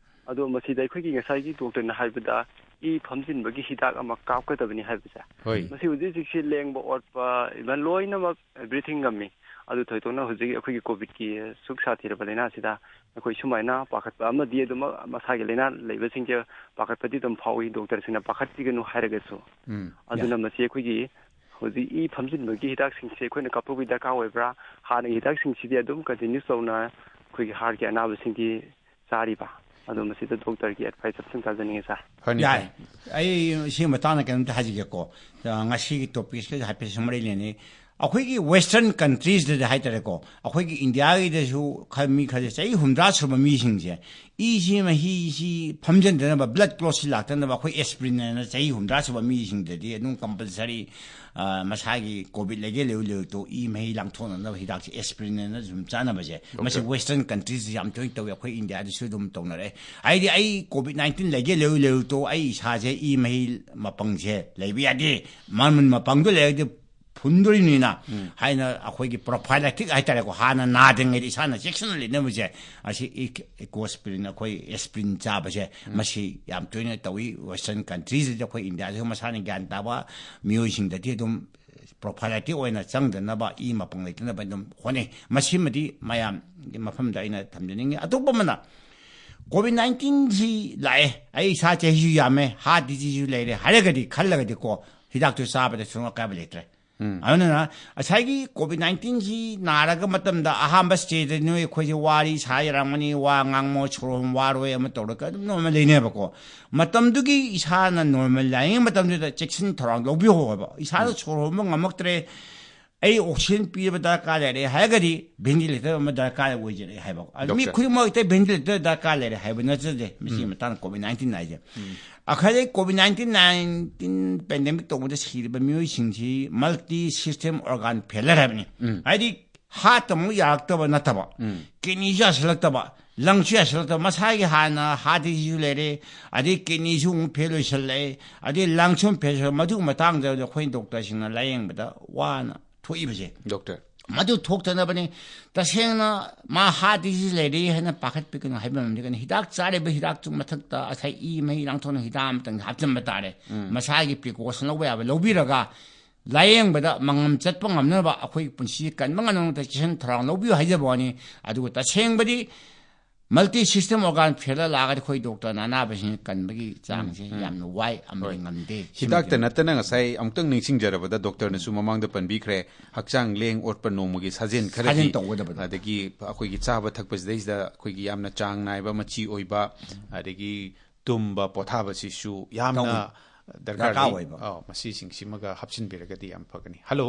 ꯑꯗꯣ ꯃꯁꯤꯗ ꯑꯩꯈꯣꯏꯒꯤ ꯉꯁꯥꯏꯒꯤ ꯗꯣꯛꯇꯔꯅ ꯍꯥꯏꯕꯗ ꯏ ꯐꯝꯖꯤꯟꯕꯒꯤ ꯍꯤꯗꯥꯛ ꯑꯃ ꯀꯥꯞꯀꯗꯕꯅꯤ ꯍꯥꯏꯕꯁꯦ꯫ ꯍꯣꯏ꯫ ꯃꯁꯤ ꯍꯧꯖꯤꯛ ꯍꯧꯖꯤꯛꯁꯤ ꯂꯦꯡꯕ ꯑꯣꯠꯄ, ꯏꯚꯟ ꯂꯣꯏꯅꯃꯛ ꯑꯦꯚ꯭ꯔꯤꯊꯤꯡ ꯉꯝꯃꯤ꯫ ꯑꯗꯨ ꯊꯣꯏꯗꯣꯛꯅ ꯍꯧꯖꯤꯛ ꯑꯩꯈꯣꯏꯒꯤ ꯀꯣꯚꯤꯗꯀꯤ ꯁꯨꯛ ꯁꯥꯊꯤꯔꯕ ꯂꯥꯏꯅꯥꯁꯤꯗ ꯑꯩꯈꯣꯏ ꯁꯨꯃꯥꯏꯅ ꯄꯥꯈꯠꯄ ꯑꯃꯗꯤ ꯑꯗꯨꯃꯛ ꯃꯁꯥꯒꯤ ꯂꯥꯏꯅꯥ ꯂꯩꯕꯁꯤꯡꯁꯦ ꯄꯥꯈꯠꯄꯗꯤ ꯑꯗꯨꯝ ꯐꯥꯎꯏ, ꯗꯣꯛꯇꯔꯁꯤꯡꯅ ꯄꯥꯈꯠꯄꯤꯒꯅꯨ ꯍꯥꯏꯔꯒꯁꯨ꯫ ꯎꯝ꯫ ꯑꯗꯨꯅ ꯌꯥꯏ꯫ ꯃꯁꯤ ꯑꯩꯈꯣꯏꯒꯤ ꯍꯧꯖꯤꯛ ꯏ ꯐꯝꯖꯤꯟꯕꯒꯤ ꯍꯤꯗꯥꯛꯁꯤꯡꯁꯦ ꯑꯩꯈꯣꯏꯅ ꯀꯥꯞꯊꯣꯛꯄꯒꯤ ꯗꯔꯀꯥꯔ ꯑꯣꯏꯕ꯭ꯔꯥ? ꯍꯥꯟꯅꯒꯤ ꯍꯤꯗꯥꯛꯁꯤꯡꯁꯤꯗꯤ ꯑꯗꯨꯝ ꯀꯟꯇꯤꯅ꯭ꯌꯨꯁ ꯇꯧꯅ ꯑꯩꯈꯣꯏꯒꯤ ꯍꯥꯔꯠꯀꯤ ꯑꯅꯥꯕꯁꯤꯡꯗꯤ ꯆꯥꯔꯤꯕ? ꯑꯗꯣ ꯃꯁꯤꯗ ꯗꯣꯛꯇꯔꯒꯤ ꯑꯦꯗꯚꯥꯏꯁ ꯑꯃꯇꯪ ꯇꯥꯖꯅꯤꯡꯉꯤ, ꯁꯥꯔ꯫ ꯐꯅꯤ, ꯌꯥꯏ꯫ ꯐꯅꯤ꯫ ꯑꯩ ꯁꯤ ꯃꯇꯥꯡꯗ ꯀꯩꯅꯣꯝꯇ ꯍꯥꯏꯖꯒꯦꯀꯣ꯫ ꯑ, ꯉꯁꯤꯒꯤ ꯇꯣꯄꯤꯛꯁꯤꯒ ꯍꯥꯏꯐꯦꯠ ꯁꯨꯝ ꯃꯔꯤ ꯂꯩꯅꯩ꯫ ꯑꯩꯈꯣꯏꯒꯤ ꯋꯦꯁꯇꯔꯟ ꯀꯟꯇ꯭ꯔꯤꯁꯇꯗꯤ ꯍꯥꯏꯇꯥꯔꯦꯀꯣ, ꯑꯩꯈꯣꯏꯒꯤ ꯏꯟꯗꯤꯌꯥꯒꯤꯗꯁꯨ ꯈꯔ ꯃꯤ ꯈꯔꯁꯦ ꯆꯍꯤ ꯍꯨꯝꯗ꯭ꯔꯥ ꯁꯨꯔꯕ ꯃꯤꯁꯤꯡꯁꯦ ꯏꯁꯤ ꯃꯍꯤꯁꯤ ꯐꯝꯖꯤꯟꯗꯅꯕ, ꯕ꯭ꯂꯠ ꯀ꯭ꯂꯣꯠꯁꯤ ꯂꯥꯛꯇꯅꯕ ꯑꯩꯈꯣꯏ ꯑꯦꯁꯄ꯭ꯔꯤꯟ ꯍꯥꯏꯅ ꯆꯍꯤ ꯍꯨꯝꯗ꯭ꯔꯥ ꯁꯨꯕ ꯃꯤꯁꯤꯡꯗꯗꯤ ꯑꯗꯨꯝ ꯀꯝꯄꯜꯁꯔꯤ ꯃꯁꯥꯒꯤ ꯀꯣꯚꯤꯗ ꯂꯩꯒꯦ ꯂꯩꯌꯨ ꯂꯩꯌꯨ ꯇꯣ ꯏ ꯃꯍꯤ ꯂꯥꯡꯊꯣꯛꯅꯅꯕ ꯍꯤꯗꯥꯛꯁꯦ ꯑꯦꯁꯄ꯭ꯔꯤꯟ ꯍꯥꯏꯅ ꯑꯗꯨꯝ ꯆꯥꯅꯕꯁꯦ, ꯃꯁꯤ ꯋꯦꯁꯇꯔꯟ ꯀꯟꯇ꯭ꯔꯤꯁꯇ ꯌꯥꯝ ꯇꯣꯏꯅ ꯇꯧꯏ, ꯑꯩꯈꯣꯏ ꯏꯟꯗꯤꯌꯥꯗꯁꯨ ꯑꯗꯨꯝ ꯇꯧꯅꯔꯛꯑꯦ꯫ ꯍꯥꯏꯗꯤ ꯑꯩ ꯀꯣꯚꯤꯗ ꯅꯥꯏꯟꯇꯤꯟ ꯂꯩꯒꯦ ꯂꯩꯌꯨ ꯂꯩꯌꯨ ꯇꯣ ꯑꯩ ꯏꯁꯥꯁꯦ ꯏ ꯃꯍꯤ ꯃꯄꯪꯁꯦ ꯂꯩꯕ ꯌꯥꯗꯦ, ꯃꯃꯜ ꯃꯄꯪꯗꯣ ꯂꯩꯔꯗꯤ ꯐꯨꯟꯗꯣꯔꯤꯕꯅꯤꯅ ꯍꯥꯏꯅ ꯑꯩꯈꯣꯏꯒꯤ ꯄ꯭ꯔꯣꯐꯥꯏꯂꯦꯛꯇꯤꯛ ꯍꯥꯏꯇꯥꯔꯦꯀꯣ, ꯍꯥꯟꯅ ꯅꯥꯗ꯭ꯔꯤꯉꯩꯗ ꯏꯁꯥꯅ ꯆꯦꯛꯁꯤꯟꯅ ꯂꯩꯅꯕꯁꯦ, ꯑꯁꯤ ꯏꯀꯣꯁꯄ꯭ꯔꯤꯟ, ꯑꯩꯈꯣꯏ ꯑꯦꯁꯄ꯭ꯔꯤꯟ ꯆꯥꯕꯁꯦ ꯃꯁꯤ ꯌꯥꯝ ꯇꯣꯏꯅ ꯇꯧꯏ꯫ ꯋꯦꯁꯇꯔꯟ ꯀꯟꯇ꯭ꯔꯤꯁꯤꯗ, ꯑꯩꯈꯣꯏ ꯏꯟꯗꯤꯌꯥꯁꯤꯁꯨ ꯃꯁꯥꯅ ꯒ꯭ꯌꯥꯟ ꯇꯥꯕ ꯃꯤꯑꯣꯏꯁꯤꯡꯗꯗꯤ ꯑꯗꯨꯝ ꯄ꯭ꯔꯣꯐꯥꯏꯂꯦꯛꯇꯤꯛ ꯑꯣꯏꯅ ꯆꯪꯗꯅꯕ, ꯏ ꯃꯄꯪ ꯂꯩꯇꯅꯕ ꯑꯗꯨꯝ ꯍꯣꯠꯅꯩ꯫ ꯃꯁꯤꯃꯗꯤ ꯃꯌꯥꯝꯒꯤ ꯃꯐꯝꯗ ꯑꯩꯅ ꯊꯝꯖꯅꯤꯡꯉꯤ꯫ ꯑꯇꯣꯞꯄ ꯑꯃꯅ ꯀꯣꯚꯤꯗ ꯅꯥꯏꯟꯇꯤꯟꯁꯤ ꯂꯥꯛꯑꯦ, ꯑꯩ ꯏꯁꯥ ꯆꯍꯤꯁꯨ ꯌꯥꯝꯃꯦ, ꯍꯥꯔꯠ ꯗꯤꯖꯤꯖꯁꯨ ꯂꯩꯔꯦ ꯍꯥꯏꯔꯒꯗꯤ, ꯈꯜꯂꯒꯗꯤꯀꯣ, ꯍꯤꯗꯥꯛꯇꯨ ꯆꯥꯕꯗ ꯁꯨꯡ ꯑꯀꯥꯏꯕ ꯂꯩꯇ꯭ꯔꯦ꯫ ꯑꯗꯨꯅ ꯉꯁꯥꯏꯒꯤ ꯀꯣꯚꯤꯗ ꯅꯥꯏꯟꯇꯤꯟꯁꯤ ꯅꯥꯔꯒ ꯃꯇꯝꯗ ꯑꯍꯥꯟꯕ ꯁ꯭ꯇꯦꯖꯇ ꯅꯣꯏ ꯑꯩꯈꯣꯏꯁꯦ ꯋꯥꯔꯤ ꯁꯥ ꯌꯥꯔꯝꯒꯅꯤ, ꯋꯥ ꯉꯥꯡꯕ ꯁꯣꯔ ꯍꯣꯟꯕ ꯋꯥꯔꯣꯏ ꯑꯃ ꯇꯧꯔꯒ ꯑꯗꯨꯝ ꯅꯣꯔꯃꯦꯜ ꯂꯩꯅꯦꯕꯀꯣ꯫ ꯃꯇꯝꯗꯨꯒꯤ ꯏꯁꯥꯅ ꯅꯣꯔꯃꯦꯜ ꯂꯥꯏꯌꯦꯡ ꯃꯇꯝꯗꯨꯗ ꯆꯦꯛꯁꯤꯟ ꯊꯧꯔꯥꯡ ꯂꯧꯕꯤꯍꯧꯕ, ꯏꯁꯥꯗ ꯁꯣꯔ ꯍꯣꯟꯕ ꯉꯝꯃꯛꯇ꯭ꯔꯦ, ꯑꯩ ꯑꯣꯛꯁꯤꯖꯦꯟ ꯄꯤꯕ ꯗꯔꯀꯥꯔ ꯂꯩꯔꯦ ꯍꯥꯏꯔꯒꯗꯤ ꯚꯦꯟꯇꯤꯂꯦꯇꯔ ꯑꯃ ꯗꯔꯀꯥꯔ ꯑꯣꯏꯖꯔꯛꯑꯦ ꯍꯥꯏꯕ꯫ ꯑꯗꯨ ꯃꯤ ꯗꯣꯛꯇꯔ꯫ ꯈꯨꯗꯤꯡꯃꯛ ꯍꯦꯛꯇ ꯚꯦꯟꯇꯤꯂꯦꯇꯔ ꯗꯔꯀꯥꯔ ꯂꯩꯔꯦ ꯍꯥꯏꯕ ꯅꯠꯆꯗꯦ ꯃꯁꯤꯒꯤ ꯃꯇꯥꯡꯗ ꯀꯣꯚꯤꯗ ꯅꯥꯏꯟꯇꯤꯟ ꯍꯥꯏꯁꯦ꯫ ꯑꯩꯈꯣꯏꯗꯤ ꯀꯣꯚꯤꯗ ꯅꯥꯏꯟꯇꯤꯟ, ꯅꯥꯏꯟꯇꯤꯟ ꯄꯦꯟꯗꯦꯃꯤꯛ ꯇꯧꯕꯗ ꯁꯤꯔꯤꯕ ꯃꯤꯑꯣꯏꯁꯤꯡꯁꯤ ꯃꯜꯇꯤ ꯁꯤꯁꯇꯦꯝ ꯑꯣꯔꯒꯥꯟ ꯐꯦꯂꯔ ꯍꯥꯏꯕꯅꯤ꯫ ꯍꯥꯏꯗꯤ ꯍꯥꯔꯠ ꯑꯃꯨꯛ ꯌꯥꯔꯛꯇꯕ ꯅꯠꯇꯕ, ꯀꯤꯗꯅꯤꯁꯨ ꯌꯥꯁꯤꯜꯂꯛꯇꯕ, ꯂꯪꯁꯨ ꯌꯥꯁꯤꯜꯂꯛꯇꯕ, ꯃꯁꯥꯒꯤ ꯍꯥꯟꯅ ꯍꯥꯔꯠ ꯗꯤꯖꯤꯖꯁꯨ ꯂꯩꯔꯦ, ꯑꯗꯩ ꯀꯤꯗꯅꯤꯁꯨ ꯑꯃꯨꯛ ꯐꯦꯜ ꯑꯣꯏꯁꯜꯂꯛꯑꯦ, ꯑꯗꯩ ꯂꯪꯁꯨ ꯑꯃꯨꯛ ꯐꯦꯜ ꯑꯣꯏꯁꯜꯂꯛꯑꯦ꯫ ꯃꯗꯨꯒꯤ ꯃꯇꯥꯡꯗ ꯑꯩꯈꯣꯏ ꯗꯣꯛꯇꯔꯁꯤꯡꯅ ꯂꯥꯏꯌꯦꯡꯕꯗ ꯋꯥꯅ ꯊꯣꯛꯏꯕꯁꯦ꯫ ꯗꯣꯛꯇꯔ꯫ ꯃꯗꯨ ꯊꯣꯛꯇꯅꯕꯅꯤ꯫ ꯇꯁꯦꯡꯅ ꯃꯥ ꯍꯥꯔꯠ ꯗꯤꯖꯤꯖ ꯂꯩꯔꯦ ꯍꯥꯏꯅ ꯄꯥꯈꯠꯄꯤꯒꯅꯨ, ꯍꯥꯏꯕ ꯉꯝꯗꯦ꯫ ꯀꯩꯅꯣ, ꯍꯤꯗꯥꯛ ꯆꯥꯔꯤꯕ ꯍꯤꯗꯥꯛꯇꯨ ꯃꯊꯛꯇ ꯉꯁꯥꯏ ꯏ ꯃꯍꯤ ꯂꯥꯡꯊꯣꯛꯅ ꯍꯤꯗꯥꯛ ꯑꯃꯇꯪ ꯍꯥꯞꯆꯤꯟꯕ ꯇꯥꯔꯦ꯫ ꯃꯁꯥꯒꯤ ꯄ꯭ꯔꯤꯀꯣꯁꯟ ꯂꯧꯕ ꯌꯥꯕ ꯂꯧꯕꯤꯔꯒ ꯂꯥꯏꯌꯦꯡꯕꯗ ꯃꯉꯝ ꯆꯠꯄ ꯉꯝꯅꯕ ꯑꯩꯈꯣꯏꯒꯤ ꯄꯨꯟꯁꯤ ꯀꯟꯕ ꯉꯝꯅꯕ ꯆꯦꯛꯁꯤꯟ ꯊꯧꯔꯥꯡ ꯂꯧꯕꯤꯌꯨ ꯍꯥꯏꯖꯕ ꯋꯥꯅꯤ꯫ ꯑꯗꯨꯒ ꯇꯁꯦꯡꯕꯗꯤ ꯃꯜꯇꯤ ꯁꯤꯁꯇꯦꯝ ꯑꯣꯔꯒꯥꯟ ꯐꯦꯂꯔ ꯂꯥꯛꯑꯒꯗꯤ ꯑꯩꯈꯣꯏ ꯗꯣꯛꯇꯔꯅ ꯑꯅꯥꯕꯁꯤꯡ ꯀꯟꯕꯒꯤ ꯆꯥꯡꯁꯦ ꯌꯥꯝꯅ ꯋꯥꯏ ꯑꯃꯗꯤ ꯍꯣꯏ꯫ ꯉꯝꯗꯦ꯫ ꯍꯤꯗꯥꯛꯇ ꯁꯤꯃꯗꯤ ꯅꯠꯇꯅ ꯉꯁꯥꯏ ꯑꯃꯨꯛꯇꯪ ꯅꯤꯡꯁꯤꯡꯖꯔꯕꯗ ꯗꯣꯛꯇꯔꯅꯁꯨ ꯃꯃꯥꯡꯗ ꯄꯟꯕꯤꯈ꯭ꯔꯦ, ꯍꯛꯆꯥꯡ ꯂꯦꯡ ꯑꯣꯠꯄ ꯅꯣꯡꯃꯒꯤ ꯁꯥꯖꯦꯜ ꯈꯔꯗꯤ, ꯁꯥꯖꯦꯜ ꯇꯧꯒꯗꯕꯗꯣ꯫ ꯑꯗꯒꯤ ꯑꯩꯈꯣꯏꯒꯤ ꯆꯥꯕ ꯊꯛꯄꯁꯤꯗꯩꯁꯤꯗ ꯑꯩꯈꯣꯏꯒꯤ ꯌꯥꯝꯅ ꯆꯥꯡ ꯅꯥꯏꯕ ꯃꯆꯤ ꯑꯣꯏꯕ, ꯑꯗꯒꯤ ꯇꯨꯝꯕ ꯄꯣꯊꯥꯕꯁꯤꯁꯨ ꯌꯥꯝꯅ ꯇꯧꯏ꯫ ꯗꯔꯀꯥꯔ ꯗꯔꯀꯥꯔ ꯂꯩ꯫ ꯑꯣꯏꯕ꯫ ꯑꯧ, ꯃꯁꯤꯁꯤꯡꯁꯤꯃꯒ ꯍꯥꯞꯆꯤꯟꯕꯤꯔꯒꯗꯤ ꯌꯥꯝ ꯐꯒꯅꯤ꯫ ꯍꯜꯂꯣ꯫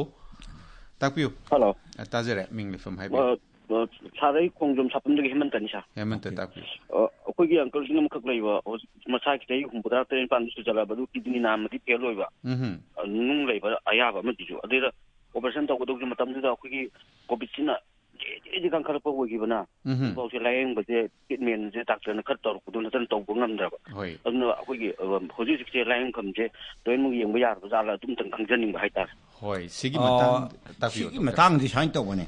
ꯇꯥꯛꯄꯤꯌꯨ꯫ ꯍꯜꯂꯣ꯫ ꯑ, ꯇꯥꯖꯔꯦ꯫ ꯃꯤꯡ ꯂꯩꯐꯝ ꯍꯥꯏꯕꯤꯌꯨ꯫ ꯑ, ꯑ, ꯁꯥꯔ, ꯑꯩ ꯈꯣꯡꯖꯣꯝ ꯁꯥꯄꯝꯗꯒꯤ ꯍꯦꯃꯟꯇꯅꯤ, ꯁꯥꯔ꯫ ꯍꯦꯃꯟꯇ, ꯑꯣꯀꯦ꯫ ꯇꯥꯛꯄꯤꯌꯨ꯫ ꯑ, ꯑꯩꯈꯣꯏꯒꯤ ꯑꯪꯀꯜꯁꯤꯡ ꯑꯃꯈꯛ ꯂꯩꯕ, ꯍꯧꯖꯤꯛ ꯃꯁꯥꯒꯤ ꯆꯍꯤ ꯍꯨꯝꯐꯨꯇꯔꯥ ꯇꯔꯦꯠ ꯅꯤꯄꯥꯟꯗꯁꯨ ꯆꯠꯂꯛꯑꯕ, ꯑꯗꯨ ꯀꯤꯗꯅꯤ ꯅꯥꯝꯃꯗꯤ ꯐꯦꯜ ꯑꯣꯏꯕ꯫ ꯎꯝꯍꯨꯝ꯫ ꯑ, ꯅꯨꯡ ꯂꯩꯕ ꯑꯌꯥꯕ ꯑꯃꯗꯨꯁꯨ꯫ ꯑꯗꯨꯗ ꯑꯣꯄꯔꯦꯁꯟ ꯇꯧꯒꯗꯧꯕꯒꯤ ꯃꯇꯝꯗꯨꯗ ꯑꯩꯈꯣꯏꯒꯤ ꯀꯣꯚꯤꯗꯁꯤꯅ ꯖꯤ ꯖꯤ ꯖꯤ ꯀꯟꯈꯠꯂꯛꯄ ꯑꯣꯏꯈꯤꯕꯅ ꯎꯝꯍꯨꯝ꯫ ꯍꯧꯖꯤꯛꯐꯥꯎꯁꯦ ꯂꯥꯌꯦꯡꯕꯁꯦ, ꯇ꯭ꯔꯤꯠꯃꯦꯟꯁꯦ ꯗꯥꯛꯇꯔꯅ ꯈꯔ ꯇꯧꯔꯛꯄꯗꯣ ꯅꯠꯇꯅ ꯇꯧꯕ ꯉꯝꯗ꯭ꯔꯕ꯫ ꯍꯣꯏ꯫ ꯑꯗꯨꯅ ꯑꯩꯈꯣꯏꯒꯤ, ꯑ, ꯍꯧꯖꯤꯛ ꯍꯧꯖꯤꯛꯁꯦ ꯂꯥꯌꯦꯡꯐꯝꯁꯦ ꯂꯣꯏꯅꯃꯛ ꯌꯦꯡꯕ ꯌꯥꯔꯕ ꯖꯥꯠꯂ, ꯑꯗꯨꯝꯇꯪ ꯈꯪꯖꯅꯤꯡꯕ ꯍꯥꯏꯇꯥꯔꯦ꯫ ꯍꯣꯏ, ꯁꯤꯒꯤ ꯑ, ꯃꯇꯥꯡ ꯇꯥꯛꯄꯤꯌꯨ, ꯁꯤꯒꯤ ꯗꯣꯛꯇꯔ꯫ ꯃꯇꯥꯡꯗꯤ ꯁꯨꯃꯥꯏꯅ ꯇꯧꯕꯅꯦ꯫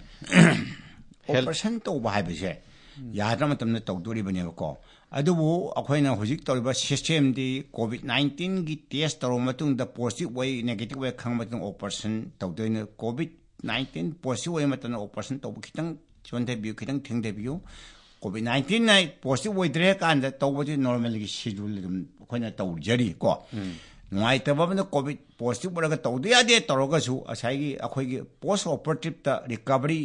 ꯍꯦꯜꯊ ꯑꯣꯄꯔꯦꯁꯟ ꯇꯧꯕ ꯍꯥꯏꯕꯁꯦ ꯎꯝ꯫ ꯌꯥꯗ꯭ꯔ ꯃꯇꯝꯗ ꯇꯧꯗꯣꯔꯤꯕꯅꯦꯕꯀꯣ꯫ ꯑꯗꯨꯕꯨ ꯑꯩꯈꯣꯏꯅ ꯍꯧꯖꯤꯛ ꯇꯧꯔꯤꯕ ꯁꯤꯁꯇꯦꯝꯗꯤ ꯀꯣꯚꯤꯗ ꯅꯥꯏꯟꯇꯤꯟꯒꯤ ꯇꯦꯁ ꯇꯧꯔꯕ ꯃꯇꯨꯡꯗ ꯄꯣꯖꯤꯇꯤꯚ ꯑꯣꯏ, ꯅꯦꯒꯦꯇꯤꯚ ꯑꯣꯏ ꯈꯪꯕ ꯃꯇꯨꯡꯗ ꯑꯣꯄꯔꯦꯁꯟ ꯇꯧꯗꯣꯏꯅꯤ꯫ ꯀꯣꯚꯤꯗ ꯅꯥꯏꯟꯇꯤꯟ ꯄꯣꯖꯤꯇꯤꯚ ꯑꯣꯏꯕ ꯃꯇꯝꯗ ꯑꯣꯄꯔꯦꯁꯟ ꯇꯧꯕ ꯈꯤꯇꯪ ꯆꯣꯟꯊꯕꯤꯌꯨ, ꯈꯤꯇꯪ ꯊꯦꯡꯊꯕꯤꯌꯨ꯫ ꯀꯣꯚꯤꯗ ꯅꯥꯏꯟꯇꯤꯟꯅ ꯄꯣꯖꯤꯇꯤꯚ ꯑꯣꯏꯗ꯭ꯔꯦ ꯀꯥꯟꯗ ꯇꯧꯕꯗꯤ ꯅꯣꯔꯃꯦꯜꯒꯤ ꯁꯦꯗ꯭ꯌꯨꯜ ꯑꯗꯨꯝ ꯑꯩꯈꯣꯏꯅ ꯇꯧꯖꯔꯤ ꯀꯣ꯫ ꯎꯝ꯫ ꯅꯨꯡꯉꯥꯏꯇꯕ ꯑꯃꯅ ꯀꯣꯚꯤꯗ ꯄꯣꯖꯤꯇꯤꯚ ꯑꯣꯏꯔꯒ ꯇꯧꯗ ꯌꯥꯗꯦ ꯇꯧꯔꯒꯁꯨ ꯉꯁꯥꯏꯒꯤ ꯑꯩꯈꯣꯏꯒꯤ ꯄꯣꯁ ꯑꯣꯄꯔꯦꯇꯤꯚꯇ ꯔꯤꯀꯚꯔꯤ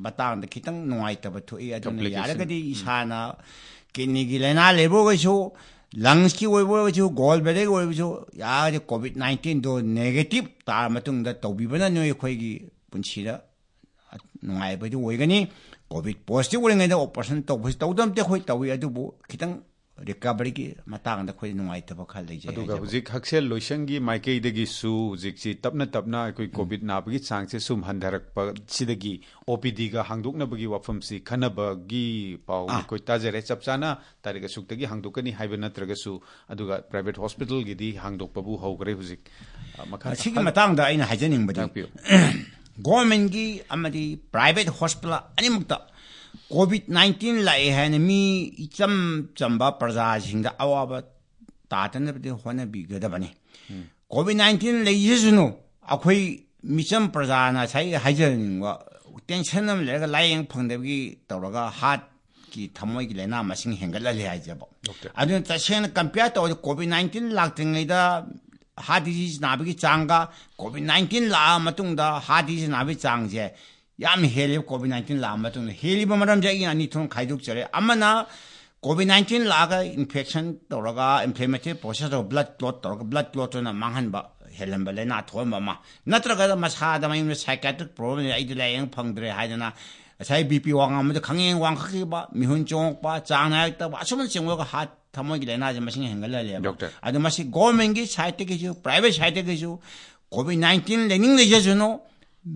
ꯃꯇꯥꯡꯗ ꯈꯤꯇꯪ ꯅꯨꯡꯉꯥꯏꯇꯕ ꯊꯣꯛꯏ꯫ ꯑꯗꯨꯅ ꯀꯝꯄ꯭ꯂꯤꯀꯦꯁꯟ꯫ ꯌꯥꯔꯒꯗꯤ ꯎꯝ꯫ ꯏꯁꯥꯅ ꯀꯤꯗꯅꯤꯒꯤ ꯂꯥꯏꯅꯥ ꯂꯩꯕ ꯑꯣꯏꯔꯁꯨ, ꯂꯪꯁꯀꯤ ꯑꯣꯏꯕ ꯑꯣꯏꯔꯁꯨ, ꯒꯣꯜ ꯕ꯭ꯂꯦꯗꯔꯒꯤ ꯑꯣꯏꯔꯁꯨ, ꯌꯥꯔꯒꯗꯤ ꯀꯣꯚꯤꯗ ꯅꯥꯏꯟꯇꯤꯟꯗꯣ ꯅꯦꯒꯦꯇꯤꯚ ꯇꯥꯔ ꯃꯇꯨꯡꯗ ꯇꯧꯕꯤꯕꯅ ꯅꯣꯏ ꯑꯩꯈꯣꯏꯒꯤ ꯄꯨꯟꯁꯤꯗ ꯅꯨꯡꯉꯥꯏꯕꯗꯤ ꯑꯣꯏꯒꯅꯤ꯫ ꯀꯣꯚꯤꯗ ꯄꯣꯖꯤꯇꯤꯚ ꯑꯣꯏꯔꯤꯉꯩꯗ ꯑꯣꯄꯔꯦꯁꯟ ꯇꯧꯕꯁꯤ ꯇꯧꯗꯕ ꯅꯠꯇꯦ, ꯑꯩꯈꯣꯏ ꯇꯧꯏ, ꯑꯗꯨꯕꯨ ꯈꯤꯇꯪ ꯔꯤꯀꯚꯔꯤꯒꯤ ꯃꯇꯥꯡꯗ ꯑꯩꯈꯣꯏ ꯅꯨꯡꯉꯥꯏꯇꯕ ꯈꯔ ꯂꯩꯖꯩ ꯑꯗꯨꯒ ꯍꯥꯏꯖꯕ꯫ ꯍꯧꯖꯤꯛ ꯍꯛꯁꯦꯜ ꯂꯣꯏꯁꯪꯒꯤ ꯃꯥꯏꯀꯩꯗꯒꯤꯁꯨ ꯍꯧꯖꯤꯛꯁꯤ ꯇꯞꯅ ꯇꯞꯅ ꯑꯩꯈꯣꯏ ꯎꯝ꯫ ꯀꯣꯚꯤꯗ ꯅꯥꯕꯒꯤ ꯆꯥꯡꯁꯦ ꯁꯨꯝ ꯍꯟꯊꯔꯛꯄꯁꯤꯗꯒꯤ ꯑꯣ ꯄꯤ ꯗꯤꯒ ꯍꯥꯡꯗꯣꯛꯅꯕꯒꯤ ꯋꯥꯐꯝꯁꯤ ꯈꯟꯅꯕꯒꯤ ꯄꯥꯎ ꯑꯥ꯫ ꯑꯩꯈꯣꯏ ꯇꯥꯖꯔꯦ꯫ ꯆꯞ ꯆꯥꯅ ꯇꯥꯔꯤꯛ ꯑꯁꯨꯛꯇꯒꯤ ꯍꯥꯡꯗꯣꯛꯀꯅꯤ ꯍꯥꯏꯕ ꯅꯠꯇ꯭ꯔꯒꯁꯨ, ꯑꯗꯨꯒ ꯄ꯭ꯔꯥꯏꯚꯦꯠ ꯍꯣꯁꯄꯤꯇꯥꯜꯒꯤꯗꯤ ꯍꯥꯡꯗꯣꯛꯄꯕꯨ ꯍꯧꯈ꯭ꯔꯦ ꯍꯧꯖꯤꯛ꯫ ꯑ, ꯃꯈꯥ ꯃꯁꯤꯒꯤ ꯍꯜ-, ꯃꯇꯥꯡꯗ ꯑꯩꯅ ꯍꯥꯏꯖꯅꯤꯡꯕꯗꯤ, ꯇꯥꯛꯄꯤꯌꯨ꯫ ꯒꯣꯔꯃꯦꯟꯒꯤ ꯑꯃꯗꯤ ꯄ꯭ꯔꯥꯏꯚꯦꯠ ꯍꯣꯁꯄꯤꯇꯥꯜ ꯑꯅꯤꯃꯛꯇ ꯀꯣꯚꯤꯗ ꯅꯥꯏꯟꯇꯤꯟ ꯂꯥꯛꯑꯦ ꯍꯥꯏꯅ ꯃꯤ ꯏꯆꯝ ꯆꯝꯕ ꯄ꯭ꯔꯖꯥꯁꯤꯡꯗ ꯑꯋꯥꯕ ꯇꯥꯗꯅꯕꯗꯤ ꯍꯣꯠꯅꯕꯤꯒꯗꯕꯅꯤ꯫ ꯎꯝ꯫ ꯀꯣꯚꯤꯗ ꯅꯥꯏꯟꯇꯤꯟ ꯂꯩꯖꯁꯅꯨ, ꯑꯩꯈꯣꯏ ꯃꯤꯆꯝ ꯄ꯭ꯔꯖꯥꯅ ꯉꯁꯥꯏ ꯍꯥꯏꯖꯅꯤꯡꯕ, ꯇꯦꯟꯁꯟ ꯑꯃ ꯂꯩꯔꯒ ꯂꯥꯏꯌꯦꯡ ꯐꯪꯗꯕꯒꯤ ꯇꯧꯔꯒ ꯍꯥꯔꯠꯀꯤ, ꯊꯃꯣꯏꯒꯤ ꯂꯥꯏꯅꯥ ꯃꯁꯤꯡ ꯍꯦꯟꯒꯠꯍꯜꯂꯦ ꯍꯥꯏꯖꯕ꯫ ꯗꯣꯛꯇꯔ꯫ ꯑꯗꯨꯅ ꯇꯁꯦꯡꯅ ꯀꯝꯄꯤꯌꯔ ꯇꯧꯔꯗꯤ ꯀꯣꯚꯤꯗ ꯅꯥꯏꯟꯇꯤꯟ ꯂꯥꯛꯇ꯭ꯔꯤꯉꯩꯗ ꯍꯥꯔꯠ ꯗꯤꯖꯤꯖ ꯅꯥꯕꯒꯤ ꯆꯥꯡꯒ ꯀꯣꯚꯤꯗ ꯅꯥꯏꯟꯇꯤꯟ ꯂꯥꯛꯑ ꯃꯇꯨꯡꯗ ꯍꯥꯔꯠ ꯗꯤꯖꯤꯖ ꯅꯥꯕꯒꯤ ꯆꯥꯡꯁꯦ ꯌꯥꯝ ꯍꯦꯜꯂꯦꯕ꯫ ꯀꯣꯚꯤꯗ ꯅꯥꯏꯟꯇꯤꯟ ꯂꯥꯛꯑ ꯃꯇꯨꯡꯗ ꯍꯦꯜꯂꯤꯕ ꯃꯔꯝꯁꯦ ꯑꯩꯅ ꯑꯅꯤ ꯊꯣꯛꯅ ꯈꯥꯏꯗꯣꯛꯆꯔꯦ꯫ ꯑꯃꯅ ꯀꯣꯚꯤꯗ ꯅꯥꯏꯟꯇꯤꯟ ꯂꯥꯛꯑꯒ ꯏꯟꯐꯦꯛꯁꯟ ꯇꯧꯔꯒ ꯏꯟꯐ꯭ꯂꯦꯃꯦꯇꯔꯤ ꯄ꯭ꯔꯣꯁꯦꯁ ꯇꯧꯔꯒ ꯕ꯭ꯂꯗ ꯀ꯭ꯂꯣꯠ ꯇꯧꯔꯒ ꯕ꯭ꯂꯗ ꯀ꯭ꯂꯣꯠꯇꯨꯅ ꯃꯥꯡꯍꯟꯕ ꯍꯦꯜꯍꯟꯕ ꯂꯥꯏꯅꯥ ꯊꯣꯛꯍꯟꯕ ꯑꯃ, ꯅꯠꯇ꯭ꯔꯒꯅ ꯃꯁꯥꯗ ꯃꯌꯨꯝꯗ psychiatric problem ꯂꯩ, ꯑꯩꯗꯤ ꯂꯥꯏꯌꯦꯡ ꯐꯪꯗ꯭ꯔꯦ ꯍꯥꯏꯗꯅ ꯉꯁꯥꯏ ꯕꯤ ꯄꯤ ꯋꯥꯡꯉꯝꯕꯗ ꯈꯪꯌꯦꯡ ꯋꯥꯡꯈꯠꯈꯤꯕ, ꯃꯤꯍꯨꯟ ꯆꯣꯡꯉꯛꯄ, ꯆꯥꯡ ꯅꯥꯏꯔꯛꯇꯕ, ꯑꯁꯨꯝꯅ ꯆꯤꯡꯕꯒ ꯍꯥꯔꯠ ꯊꯃꯣꯏꯒꯤ ꯂꯥꯏꯅꯥꯁꯦ ꯃꯁꯤꯡ ꯍꯦꯟꯒꯠꯍꯜꯂꯦꯕ꯫ ꯗꯣꯛꯇꯔ꯫ ꯑꯗꯣ ꯃꯁꯤ ꯒꯣꯔꯃꯦꯟꯒꯤ ꯁꯥꯏꯠꯇꯒꯤꯁꯨ, ꯄ꯭ꯔꯥꯏꯚꯦꯠ ꯁꯥꯏꯠꯇꯒꯤꯁꯨ ꯀꯣꯚꯤꯗ ꯅꯥꯏꯟꯇꯤꯟ ꯂꯩꯅꯤꯡ ꯂꯩꯖꯁꯅꯨ,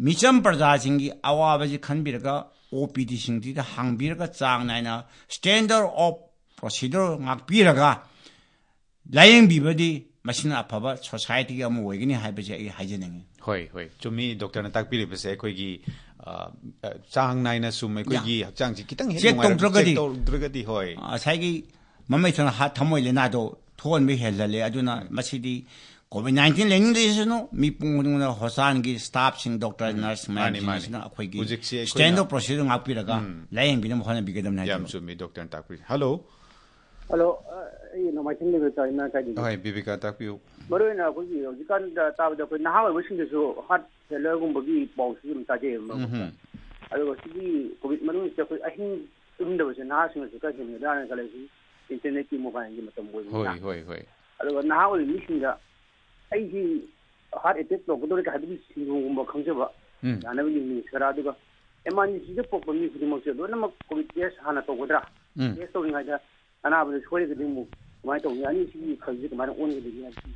ꯃꯤꯆꯝ ꯄ꯭ꯔꯖꯥꯁꯤꯡꯒꯤ ꯑꯋꯥꯕꯁꯤ ꯈꯟꯕꯤꯔꯒ ꯑꯣ ꯄꯤ ꯗꯤꯁꯤꯡꯁꯤꯗ ꯍꯥꯡꯕꯤꯔꯒ ꯆꯥꯡ ꯅꯥꯏꯅ standard of procedure ꯉꯥꯛꯄꯤꯔꯒ ꯂꯥꯏꯌꯦꯡꯕꯤꯕꯗꯤ ꯃꯁꯤꯅ ꯑꯐꯕ ꯁꯣꯁꯥꯏꯇꯤꯒꯤ ꯑꯃ ꯑꯣꯏꯒꯅꯤ ꯍꯥꯏꯕꯁꯦ ꯑꯩ ꯍꯥꯏꯖꯅꯤꯡꯉꯤ꯫ ꯍꯣꯏ, ꯍꯣꯏ, ꯆꯨꯝꯃꯤ꯫ ꯗꯣꯛꯇꯔꯅ ꯇꯥꯛꯄꯤꯔꯤꯕꯁꯦ ꯑꯩꯈꯣꯏꯒꯤ, ꯑ, ꯑ, ꯆꯥꯡ ꯅꯥꯏꯅ ꯁꯨꯝ ꯑꯩꯈꯣꯏꯒꯤ ꯍꯛꯆꯥꯡꯁꯤ ꯈꯤꯇꯪ ꯍꯦꯛ Check ꯅꯨꯡꯉꯥꯏꯔꯛꯇ-, ꯇꯧꯗ꯭ꯔꯒꯗꯤ꯫ Check ꯇꯧꯗ꯭ꯔꯒꯗꯤ, ꯍꯣꯏ꯫ ꯉꯁꯥꯏꯒꯤ ꯃꯃꯩ ꯊꯪꯅ ꯍꯥꯔꯠ ꯊꯃꯣꯏ ꯂꯥꯏꯅꯥꯗꯣ ꯊꯣꯛꯍꯟꯕ ꯍꯦꯜꯍꯜꯂꯦ꯫ ꯑꯗꯨꯅ ꯃꯁꯤꯗꯤ ꯀꯣꯚꯤꯗ ꯅꯥꯏꯟꯇꯤꯟ ꯂꯩꯅꯤꯡꯗ꯭ꯔꯤꯁꯤꯅ ꯃꯤꯄꯨꯝ ꯈꯨꯗꯤꯡꯃꯛꯅ ꯍꯣꯁꯄꯤꯇꯥꯜꯒꯤ ꯁ꯭ꯇꯥꯐꯁꯤꯡ, ꯗꯣꯛꯇꯔ, ꯅꯔꯁ ꯃꯥꯅꯤ, ꯃꯥꯅꯤ꯫ ꯃꯌꯥꯝꯁꯤꯡꯁꯤꯅ ꯑꯩꯈꯣꯏꯒꯤ ꯍꯧꯖꯤꯛꯁꯦ ꯑꯩꯈꯣꯏꯅ standard procedure ꯉꯥꯛꯄꯤꯔꯒ ꯂꯥꯏꯌꯦꯡꯕꯤꯅꯕ ꯍꯣꯠꯅꯕꯤꯒꯗꯕꯅꯤ ꯌꯥꯝ ꯍꯥꯏꯖꯕ꯫ ꯆꯨꯝꯃꯤ, ꯗꯣꯛꯇꯔꯅ ꯇꯥꯛꯄꯤꯔꯤꯁꯦ꯫ ꯍꯜꯂꯣ꯫ ꯍꯜꯂꯣ꯫ ꯑ, ꯑꯩ ꯅꯣꯡꯃꯥꯏꯊꯦꯝ ꯂꯩꯕ ꯆꯥꯏꯅ ꯀꯥꯏꯗꯒꯤ? ꯍꯣꯏ, ꯕꯤꯕꯤꯀꯥ, ꯇꯥꯛꯄꯤꯌꯨ꯫ ꯃꯔꯨ ꯑꯣꯏꯅ ꯑꯩꯈꯣꯏꯒꯤ ꯍꯧꯖꯤꯛꯀꯥꯟꯗ ꯇꯥꯕꯗ ꯑꯩꯈꯣꯏ ꯅꯍꯥ ꯑꯣꯏꯕꯁꯤꯡꯗꯁꯨ ꯍꯥꯔꯠ ꯐꯦꯂꯔꯒꯨꯝꯕꯒꯤ ꯄꯥꯎꯁꯤ ꯑꯗꯨꯝ ꯇꯥꯖꯩꯌꯦꯕ, ꯃꯔꯨꯞ꯫ ꯎꯝ꯫ ꯑꯗꯨꯒ ꯁꯤꯒꯤ ꯀꯣꯚꯤꯗ ꯃꯅꯨꯡꯁꯤꯗ ꯑꯩꯈꯣꯏ ꯑꯍꯤꯡ ꯇꯨꯝꯗꯕꯁꯦ ꯅꯍꯥꯁꯤꯡꯅꯁꯨ ꯈꯔ ꯍꯦꯟꯒꯗ꯭ꯔꯥꯅ ꯈꯜꯂꯦ꯫ ꯁꯤ ꯏꯟꯇꯔꯅꯦꯠꯀꯤ, ꯃꯣꯕꯥꯏꯜꯒꯤ ꯃꯇꯝ ꯑꯣꯏꯕꯅꯤꯅ꯫ ꯍꯣꯏ, ꯍꯣꯏ, ꯍꯣꯏ꯫ ꯑꯗꯨꯒ ꯅꯍꯥ ꯑꯣꯏꯕ ꯃꯤꯁꯤꯡꯗ ꯑꯩꯁꯤ ꯍꯥꯔꯠ ꯑꯦꯇꯦꯛ ꯇꯧꯔꯛꯀꯗꯧꯔꯦ ꯍꯥꯏꯕꯒꯤ ꯁꯤꯟꯗꯣꯡꯒꯨꯝꯕ ꯈꯪꯖꯕ ꯎꯝ꯫ ꯌꯥꯅꯕꯒꯤ ꯃꯤꯟꯁ ꯈꯔ, ꯑꯗꯨꯒ ꯑꯦꯃꯥꯔꯖꯦꯟꯁꯤꯗ ꯄꯣꯛꯄ ꯃꯤ ꯈꯨꯗꯤꯡꯃꯛꯁꯦ ꯂꯣꯏꯅꯃꯛ ꯀꯣꯚꯤꯗ ꯇꯦꯁ ꯍꯥꯟꯅ ꯇꯧꯒꯗ꯭ꯔꯥ? ꯎꯝ꯫ ꯇꯦꯁ ꯇꯧꯔꯤꯉꯩꯗ ꯑꯅꯥꯕꯗ ꯁꯣꯏꯔꯒꯗꯤ ꯑꯃꯨꯛ ꯀꯃꯥꯏꯅ ꯇꯧꯅꯤ? ꯑꯅꯤꯁꯤꯒꯤ ꯈꯜꯁꯦ ꯀꯃꯥꯏꯅ ꯑꯣꯟꯒꯗꯒꯦ ꯍꯥꯏꯕꯁꯤ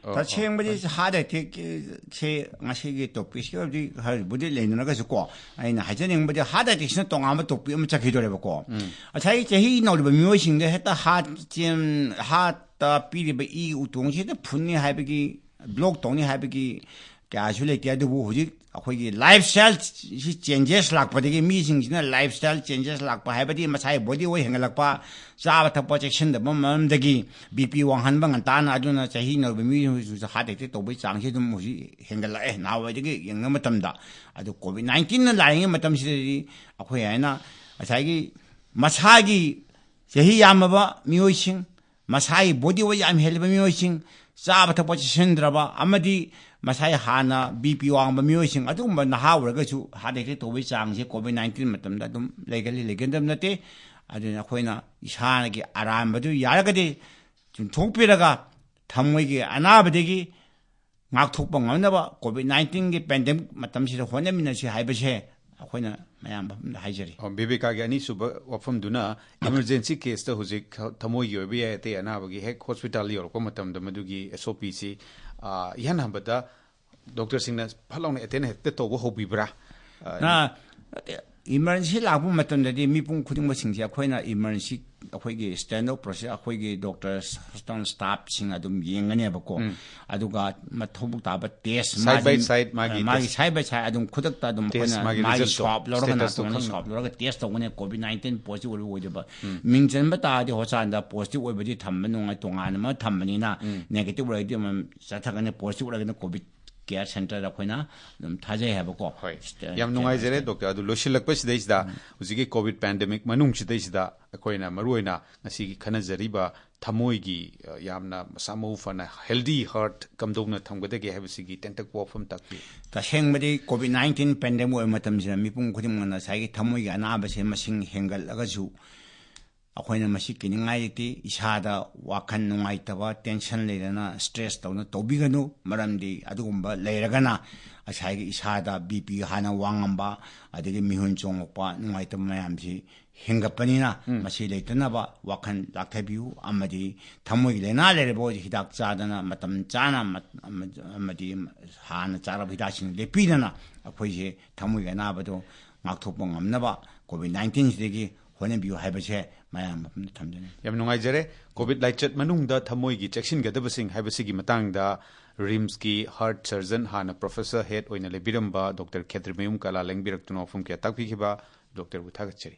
ꯑꯣ, ꯑꯣ꯫ ꯇꯁꯦꯡꯕꯗꯤ ꯍꯥꯔꯠ ꯑꯦꯇꯦꯛꯁꯦ ꯉꯁꯤꯒꯤ ꯇꯣꯄꯤꯛꯁꯤꯒꯗꯤ ꯈꯔꯕꯨꯗꯤ ꯂꯩꯅꯔꯒꯁꯨ ꯀꯣ, ꯑꯩꯅ ꯍꯥꯏꯖꯅꯤꯡꯕꯗꯤ ꯍꯥꯔꯠ ꯑꯦꯇꯦꯛꯁꯤꯅ ꯇꯣꯉꯥꯟꯕ ꯇꯣꯄꯤꯛ ꯑꯃ ꯆꯠꯈꯤꯗꯣꯔꯦꯕꯀꯣ꯫ ꯉꯁꯥꯏ ꯆꯍꯤ ꯅꯧꯔꯤꯕ ꯃꯤꯑꯣꯏꯁꯤꯡꯗ ꯍꯦꯛꯇ ꯍꯥꯔꯠ ꯆꯦꯟ, ꯍꯥꯔꯠꯇ ꯄꯤꯔꯤꯕ ꯏ ꯎꯇꯣꯡꯁꯤ ꯍꯦꯛꯇ ꯐꯨꯟꯅꯤ ꯍꯥꯏꯕꯒꯤ, ꯕ꯭ꯂꯣꯛ ꯇꯧꯅꯤ ꯍꯥꯏꯕꯒꯤ ꯀꯌꯥꯁꯨ ꯂꯩꯇꯦ꯫ ꯑꯗꯨꯕꯨ ꯍꯧꯖꯤꯛ ꯑꯩꯈꯣꯏꯒꯤ ꯂꯥꯏꯐ ꯁ꯭ꯇꯥꯏꯜꯁꯤ ꯆꯦꯟꯖꯦꯁ ꯂꯥꯛꯄꯗꯒꯤ, ꯃꯤꯁꯤꯡꯁꯤꯅ ꯂꯥꯏꯐ ꯁ꯭ꯇꯥꯏꯜ ꯆꯦꯟꯖꯦꯁ ꯂꯥꯛꯄ ꯍꯥꯏꯕꯗꯤ ꯃꯁꯥꯒꯤ ꯕꯣꯗꯤ ꯋꯦꯠ ꯍꯦꯟꯒꯠꯂꯛꯄ, ꯆꯥꯕ ꯊꯛꯄ ꯆꯦꯛꯁꯤꯟꯗꯕ ꯃꯔꯝꯗꯒꯤ ꯕꯤ ꯄꯤ ꯋꯥꯡꯍꯟꯕ ꯉꯟꯇꯥꯅ, ꯑꯗꯨꯅ ꯆꯍꯤ ꯅꯧꯔꯤꯕ ꯃꯤꯑꯣꯏꯁꯤꯡꯁꯨ ꯍꯥꯔꯠ ꯑꯦꯇꯦꯛ ꯇꯧꯕꯒꯤ ꯆꯥꯡꯁꯤ ꯑꯗꯨꯝ ꯍꯧꯖꯤꯛ ꯍꯦꯟꯒꯠꯂꯛꯑꯦ ꯅꯍꯥꯟꯋꯥꯏꯗꯒꯤ ꯌꯦꯡꯅꯕ ꯃꯇꯝꯗ꯫ ꯑꯗꯨ ꯀꯣꯚꯤꯗ ꯅꯥꯏꯟꯇꯤꯟꯅ ꯂꯥꯛꯏꯉꯩ ꯃꯇꯝꯁꯤꯗꯗꯤ ꯑꯩꯈꯣꯏ ꯍꯥꯏꯅ ꯉꯁꯥꯏꯒꯤ ꯃꯁꯥꯒꯤ ꯆꯍꯤ ꯌꯥꯝꯂꯕ ꯃꯤꯑꯣꯏꯁꯤꯡ, ꯃꯁꯥꯒꯤ ꯕꯣꯗꯤ ꯋꯦꯠ ꯌꯥꯝ ꯍꯦꯜꯂꯕ ꯃꯤꯑꯣꯏꯁꯤꯡ, ꯆꯥꯕ ꯊꯛꯄ ꯆꯦꯛꯁꯤꯟꯗ꯭ꯔꯕ ꯑꯃꯗꯤ ꯃꯁꯥꯒꯤ ꯍꯥꯟꯅ ꯕꯤ ꯄꯤ ꯋꯥꯡꯕ ꯃꯤꯑꯣꯏꯁꯤꯡ, ꯑꯗꯨꯒꯨꯝꯕ ꯅꯍꯥ ꯑꯣꯏꯔꯒꯁꯨ ꯍꯥꯔꯠ ꯑꯦꯇꯦꯛ ꯇꯧꯕꯒꯤ ꯆꯥꯡꯁꯦ ꯀꯣꯚꯤꯗ ꯅꯥꯏꯟꯇꯤꯟ ꯃꯇꯝꯗ ꯑꯗꯨꯝ ꯂꯩꯒꯜꯂꯤ, ꯂꯩꯒꯟꯗꯕ ꯅꯠꯇꯦ꯫ ꯑꯗꯨꯅ ꯑꯩꯈꯣꯏꯅ ꯏꯁꯥꯒꯤ ꯑꯔꯥꯟꯕꯗꯨ ꯌꯥꯔꯒꯗꯤ ꯆꯨꯝꯊꯣꯛꯄꯤꯔꯒ ꯊꯃꯣꯏꯒꯤ ꯑꯅꯥꯕꯗꯒꯤ ꯉꯥꯛꯊꯣꯛꯄ ꯉꯝꯅꯕ ꯀꯣꯚꯤꯗ ꯅꯥꯏꯟꯇꯤꯟꯒꯤ ꯄꯦꯟꯗꯦꯃꯤꯛ ꯃꯇꯝꯁꯤꯗ ꯍꯣꯠꯅꯃꯤꯟꯅꯁꯤ ꯍꯥꯏꯕꯁꯦ ꯑꯩꯈꯣꯏꯅ ꯃꯌꯥꯝ ꯃꯐꯝꯗ ꯍꯥꯏꯖꯔꯤ꯫ ꯑꯣ, ꯕꯤꯕꯦꯀꯥꯒꯤ ꯑꯅꯤꯁꯨꯕ ꯋꯥꯐꯝꯗꯨꯅ ꯏꯃꯔꯖꯦꯟꯁꯤ ꯀꯦꯁꯇ ꯍꯧꯖꯤꯛ ꯊꯃꯣꯏꯒꯤ ꯑꯣꯏꯕ ꯌꯥꯏ, ꯑꯇꯩ ꯑꯅꯥꯕꯒꯤ ꯍꯦꯛ ꯍꯣꯁꯄꯤꯇꯥꯜ ꯌꯧꯔꯛꯄ ꯃꯇꯝꯗ ꯃꯗꯨꯒꯤ ꯑꯦꯁ ꯑꯣ ꯄꯤꯁꯤ, ꯑ, ꯏꯍꯥꯟ ꯍꯥꯟꯕꯗ ꯗꯣꯛꯇꯔꯁꯤꯡꯅ ꯐꯠ ꯂꯥꯎꯅ ꯑꯦꯇꯦꯟ ꯍꯦꯛꯇ ꯇꯧꯕ ꯍꯧꯕꯤꯕ꯭ꯔꯥ? ꯑ, ꯅ-, ꯏꯃꯔꯖꯦꯟꯁꯤ ꯂꯥꯛꯄ ꯃꯇꯝꯗꯗꯤ ꯃꯤꯄꯨꯝ ꯈꯨꯗꯤꯡꯃꯛꯁꯤꯡꯁꯦ ꯑꯩꯈꯣꯏꯅ ꯏꯃꯔꯖꯦꯟꯁꯤ ꯑꯩꯈꯣꯏꯒꯤ ꯁ꯭ꯇꯦꯟꯗꯔꯗ ꯄ꯭ꯔꯣꯁꯦꯁ ꯑꯩꯈꯣꯏꯒꯤ ꯗꯣꯛꯇꯔ, ꯍꯣꯁꯄꯤꯇꯥꯜ ꯁ꯭ꯇꯥꯐꯁꯤꯡ ꯑꯗꯨꯝ ꯌꯦꯡꯒꯅꯦꯕꯀꯣ꯫ ꯎꯝ꯫ ꯑꯗꯨꯒ ꯃꯊꯧ ꯇꯥꯕ ꯇꯦꯁ side by side ꯃꯥꯒꯤ ꯃꯥꯒꯤ test꯫ Side by side ꯑꯗꯨꯝ ꯈꯨꯗꯛꯇ ꯑꯗꯨꯝ test ꯑꯩꯈꯣꯏꯅ ꯃꯥꯒꯤ ꯃꯥꯒꯤ result ꯇꯣ, ꯁ꯭ꯋꯥꯞ ꯂꯧꯔꯒ status ꯇꯣ ꯅꯥꯇꯣꯟꯒꯤ ꯈꯪꯅꯕ꯫ Swab ꯂꯧꯔꯒ ꯇꯦꯁ ꯇꯧꯒꯅꯤ ꯀꯣꯚꯤꯗ ꯅꯥꯏꯟꯇꯤꯟ ꯄꯣꯖꯤꯇꯤꯚ ꯑꯣꯏꯕ ꯑꯣꯏꯗꯕ꯫ ꯎꯝ꯫ ꯃꯤꯡ ꯆꯟꯕ ꯇꯥꯔꯗꯤ ꯍꯣꯁꯄꯤꯇꯥꯜꯗ ꯄꯣꯖꯤꯇꯤꯚ ꯑꯣꯏꯕꯗꯤ ꯊꯝꯕ ꯅꯨꯡꯉꯥꯏ, ꯇꯣꯉꯥꯟꯅ ꯑꯃ ꯊꯝꯕꯅꯤꯅ ꯎꯝ꯫ Negative ꯑꯣꯏꯔꯗꯤ ꯑꯃ ꯆꯠꯊꯒꯅꯤ, ꯄꯣꯖꯤꯇꯤꯚ ꯑꯣꯏꯔꯒꯅ ꯀꯣꯚꯤꯗ ꯀꯦꯌꯔ ꯁꯦꯟꯇꯔꯗ ꯑꯩꯈꯣꯏꯅ ꯑꯗꯨꯝ ꯊꯥꯖꯩ ꯍꯥꯏꯕꯀꯣ꯫ ꯍꯣꯏ꯫ ꯁꯤꯗ ꯌꯥꯝ ꯅꯨꯡꯉꯥꯏꯖꯔꯦ ꯁꯦꯟꯇꯔꯁꯦ꯫ ꯗꯣꯛꯇꯔ, ꯑꯗꯨ ꯂꯣꯏꯁꯤꯜꯂꯛꯄꯁꯤꯗꯩꯁꯤꯗ ꯎꯝ꯫ ꯍꯧꯖꯤꯛꯀꯤ ꯀꯣꯚꯤꯗ ꯄꯦꯟꯗꯦꯃꯤꯛ ꯃꯅꯨꯡꯁꯤꯗꯩꯁꯤꯗ ꯑꯩꯈꯣꯏꯅ ꯃꯔꯨꯑꯣꯏꯅ ꯉꯁꯤꯒꯤ ꯈꯟꯅꯖꯔꯤꯕ ꯊꯃꯣꯏꯒꯤ, ꯑ, ꯌꯥꯝꯅ ꯃꯁꯥ ꯃꯎ ꯐꯅ ꯍꯦꯜꯗꯤ ꯍꯥꯔꯠ ꯀꯝꯗꯧꯅ ꯊꯝꯒꯗꯒꯦ ꯍꯥꯏꯕꯁꯤꯒꯤ ꯇꯦꯟꯇꯛꯄ ꯋꯥꯐꯝ ꯇꯥꯛꯄꯤꯌꯨ꯫ ꯇꯁꯦꯡꯕꯗꯤ ꯀꯣꯚꯤꯗ ꯅꯥꯏꯟꯇꯤꯟ ꯄꯦꯟꯗꯦꯃꯤꯛ ꯑꯣꯏꯕ ꯃꯇꯝꯁꯤꯗ ꯃꯤꯄꯨꯝ ꯈꯨꯗꯤꯡꯃꯛꯅ ꯉꯁꯥꯏꯒꯤ ꯊꯃꯣꯏꯒꯤ ꯑꯅꯥꯕꯁꯦ ꯃꯁꯤꯡ ꯍꯦꯟꯒꯠꯂꯒꯁꯨ ꯑꯩꯈꯣꯏꯅ ꯃꯁꯤ ꯀꯤꯅꯤꯡꯉꯥꯏ ꯂꯩꯇꯦ꯫ ꯏꯁꯥꯗ ꯋꯥꯈꯜ ꯅꯨꯡꯉꯥꯏꯇꯕ, ꯇꯦꯟꯁꯟ ꯂꯩꯗꯅ ꯁ꯭ꯇ꯭ꯔꯦꯁ ꯇꯧꯅ ꯇꯧꯕꯤꯒꯅꯨ꯫ ꯃꯔꯝꯗꯤ ꯑꯗꯨꯒꯨꯝꯕ ꯂꯩꯔꯒꯅ ꯉꯁꯥꯏꯒꯤ ꯏꯁꯥꯗ ꯕꯤ ꯄꯤ ꯍꯥꯟꯅ ꯋꯥꯡꯉꯝꯕ, ꯑꯗꯒꯤ ꯃꯤꯍꯨꯟ ꯆꯣꯡꯉꯛꯄ, ꯅꯨꯡꯉꯥꯏꯇꯕ ꯃꯌꯥꯝꯁꯤ ꯍꯦꯟꯒꯠꯄꯅꯤꯅ ꯎꯝ꯫ ꯃꯁꯤ ꯂꯩꯇꯅꯕ ꯋꯥꯈꯜ ꯂꯥꯛꯊꯕꯤꯌꯨ꯫ ꯑꯃꯗꯤ ꯊꯃꯣꯏꯒꯤ ꯂꯥꯏꯅꯥ ꯂꯩꯔꯕ ꯑꯣꯏꯔꯗꯤ ꯍꯤꯗꯥꯛ ꯆꯥꯗꯅ ꯃꯇꯝ ꯆꯥꯅ ꯑꯃ-, ꯑꯃ-, ꯑꯃꯗꯤ ꯍꯥꯟꯅ ꯆꯥꯔꯕ ꯍꯤꯗꯥꯛꯁꯤꯡ ꯂꯦꯞꯄꯤꯗꯅ ꯑꯩꯈꯣꯏꯁꯦ ꯊꯃꯣꯏꯒꯤ ꯑꯅꯥꯕꯗꯣ ꯉꯥꯛꯊꯣꯛꯄ ꯉꯝꯅꯕ ꯀꯣꯚꯤꯗ ꯅꯥꯏꯟꯇꯤꯟꯁꯤꯗꯒꯤ ꯍꯣꯠꯅꯕꯤꯌꯨ ꯍꯥꯏꯕꯁꯦ ꯃꯌꯥꯝ ꯃꯐꯝꯗ ꯊꯝꯖꯅꯤꯡꯏ꯫ ꯌꯥꯝ ꯅꯨꯡꯉꯥꯏꯖꯔꯦ꯫ ꯀꯣꯚꯤꯗ ꯂꯥꯏꯆꯠ ꯃꯅꯨꯡꯗ ꯊꯃꯣꯏꯒꯤ ꯆꯦꯛꯁꯤꯟꯒꯗꯕꯁꯤꯡ ꯍꯥꯏꯕꯁꯤꯒꯤ ꯃꯇꯥꯡꯗ ꯔꯤꯝꯁꯀꯤ ꯍꯥꯔꯠ ꯁꯔꯖꯟ, ꯍꯥꯟꯅ ꯄ꯭ꯔꯣꯐꯦꯁꯔ ꯍꯦꯗ ꯑꯣꯏꯅ ꯂꯩꯕꯤꯔꯝꯕ ꯗꯣꯛꯇꯔ ꯈꯦꯇ꯭ꯔꯤꯃꯌꯨꯝ ꯀꯂꯥ ꯂꯦꯡꯕꯤꯔꯛꯇꯨꯅ ꯋꯥꯐꯝ ꯀꯌꯥ ꯇꯥꯛꯄꯤꯈꯤꯕ ꯗꯣꯛꯇꯔꯕꯨ ꯊꯥꯒꯠꯆꯔꯤ꯫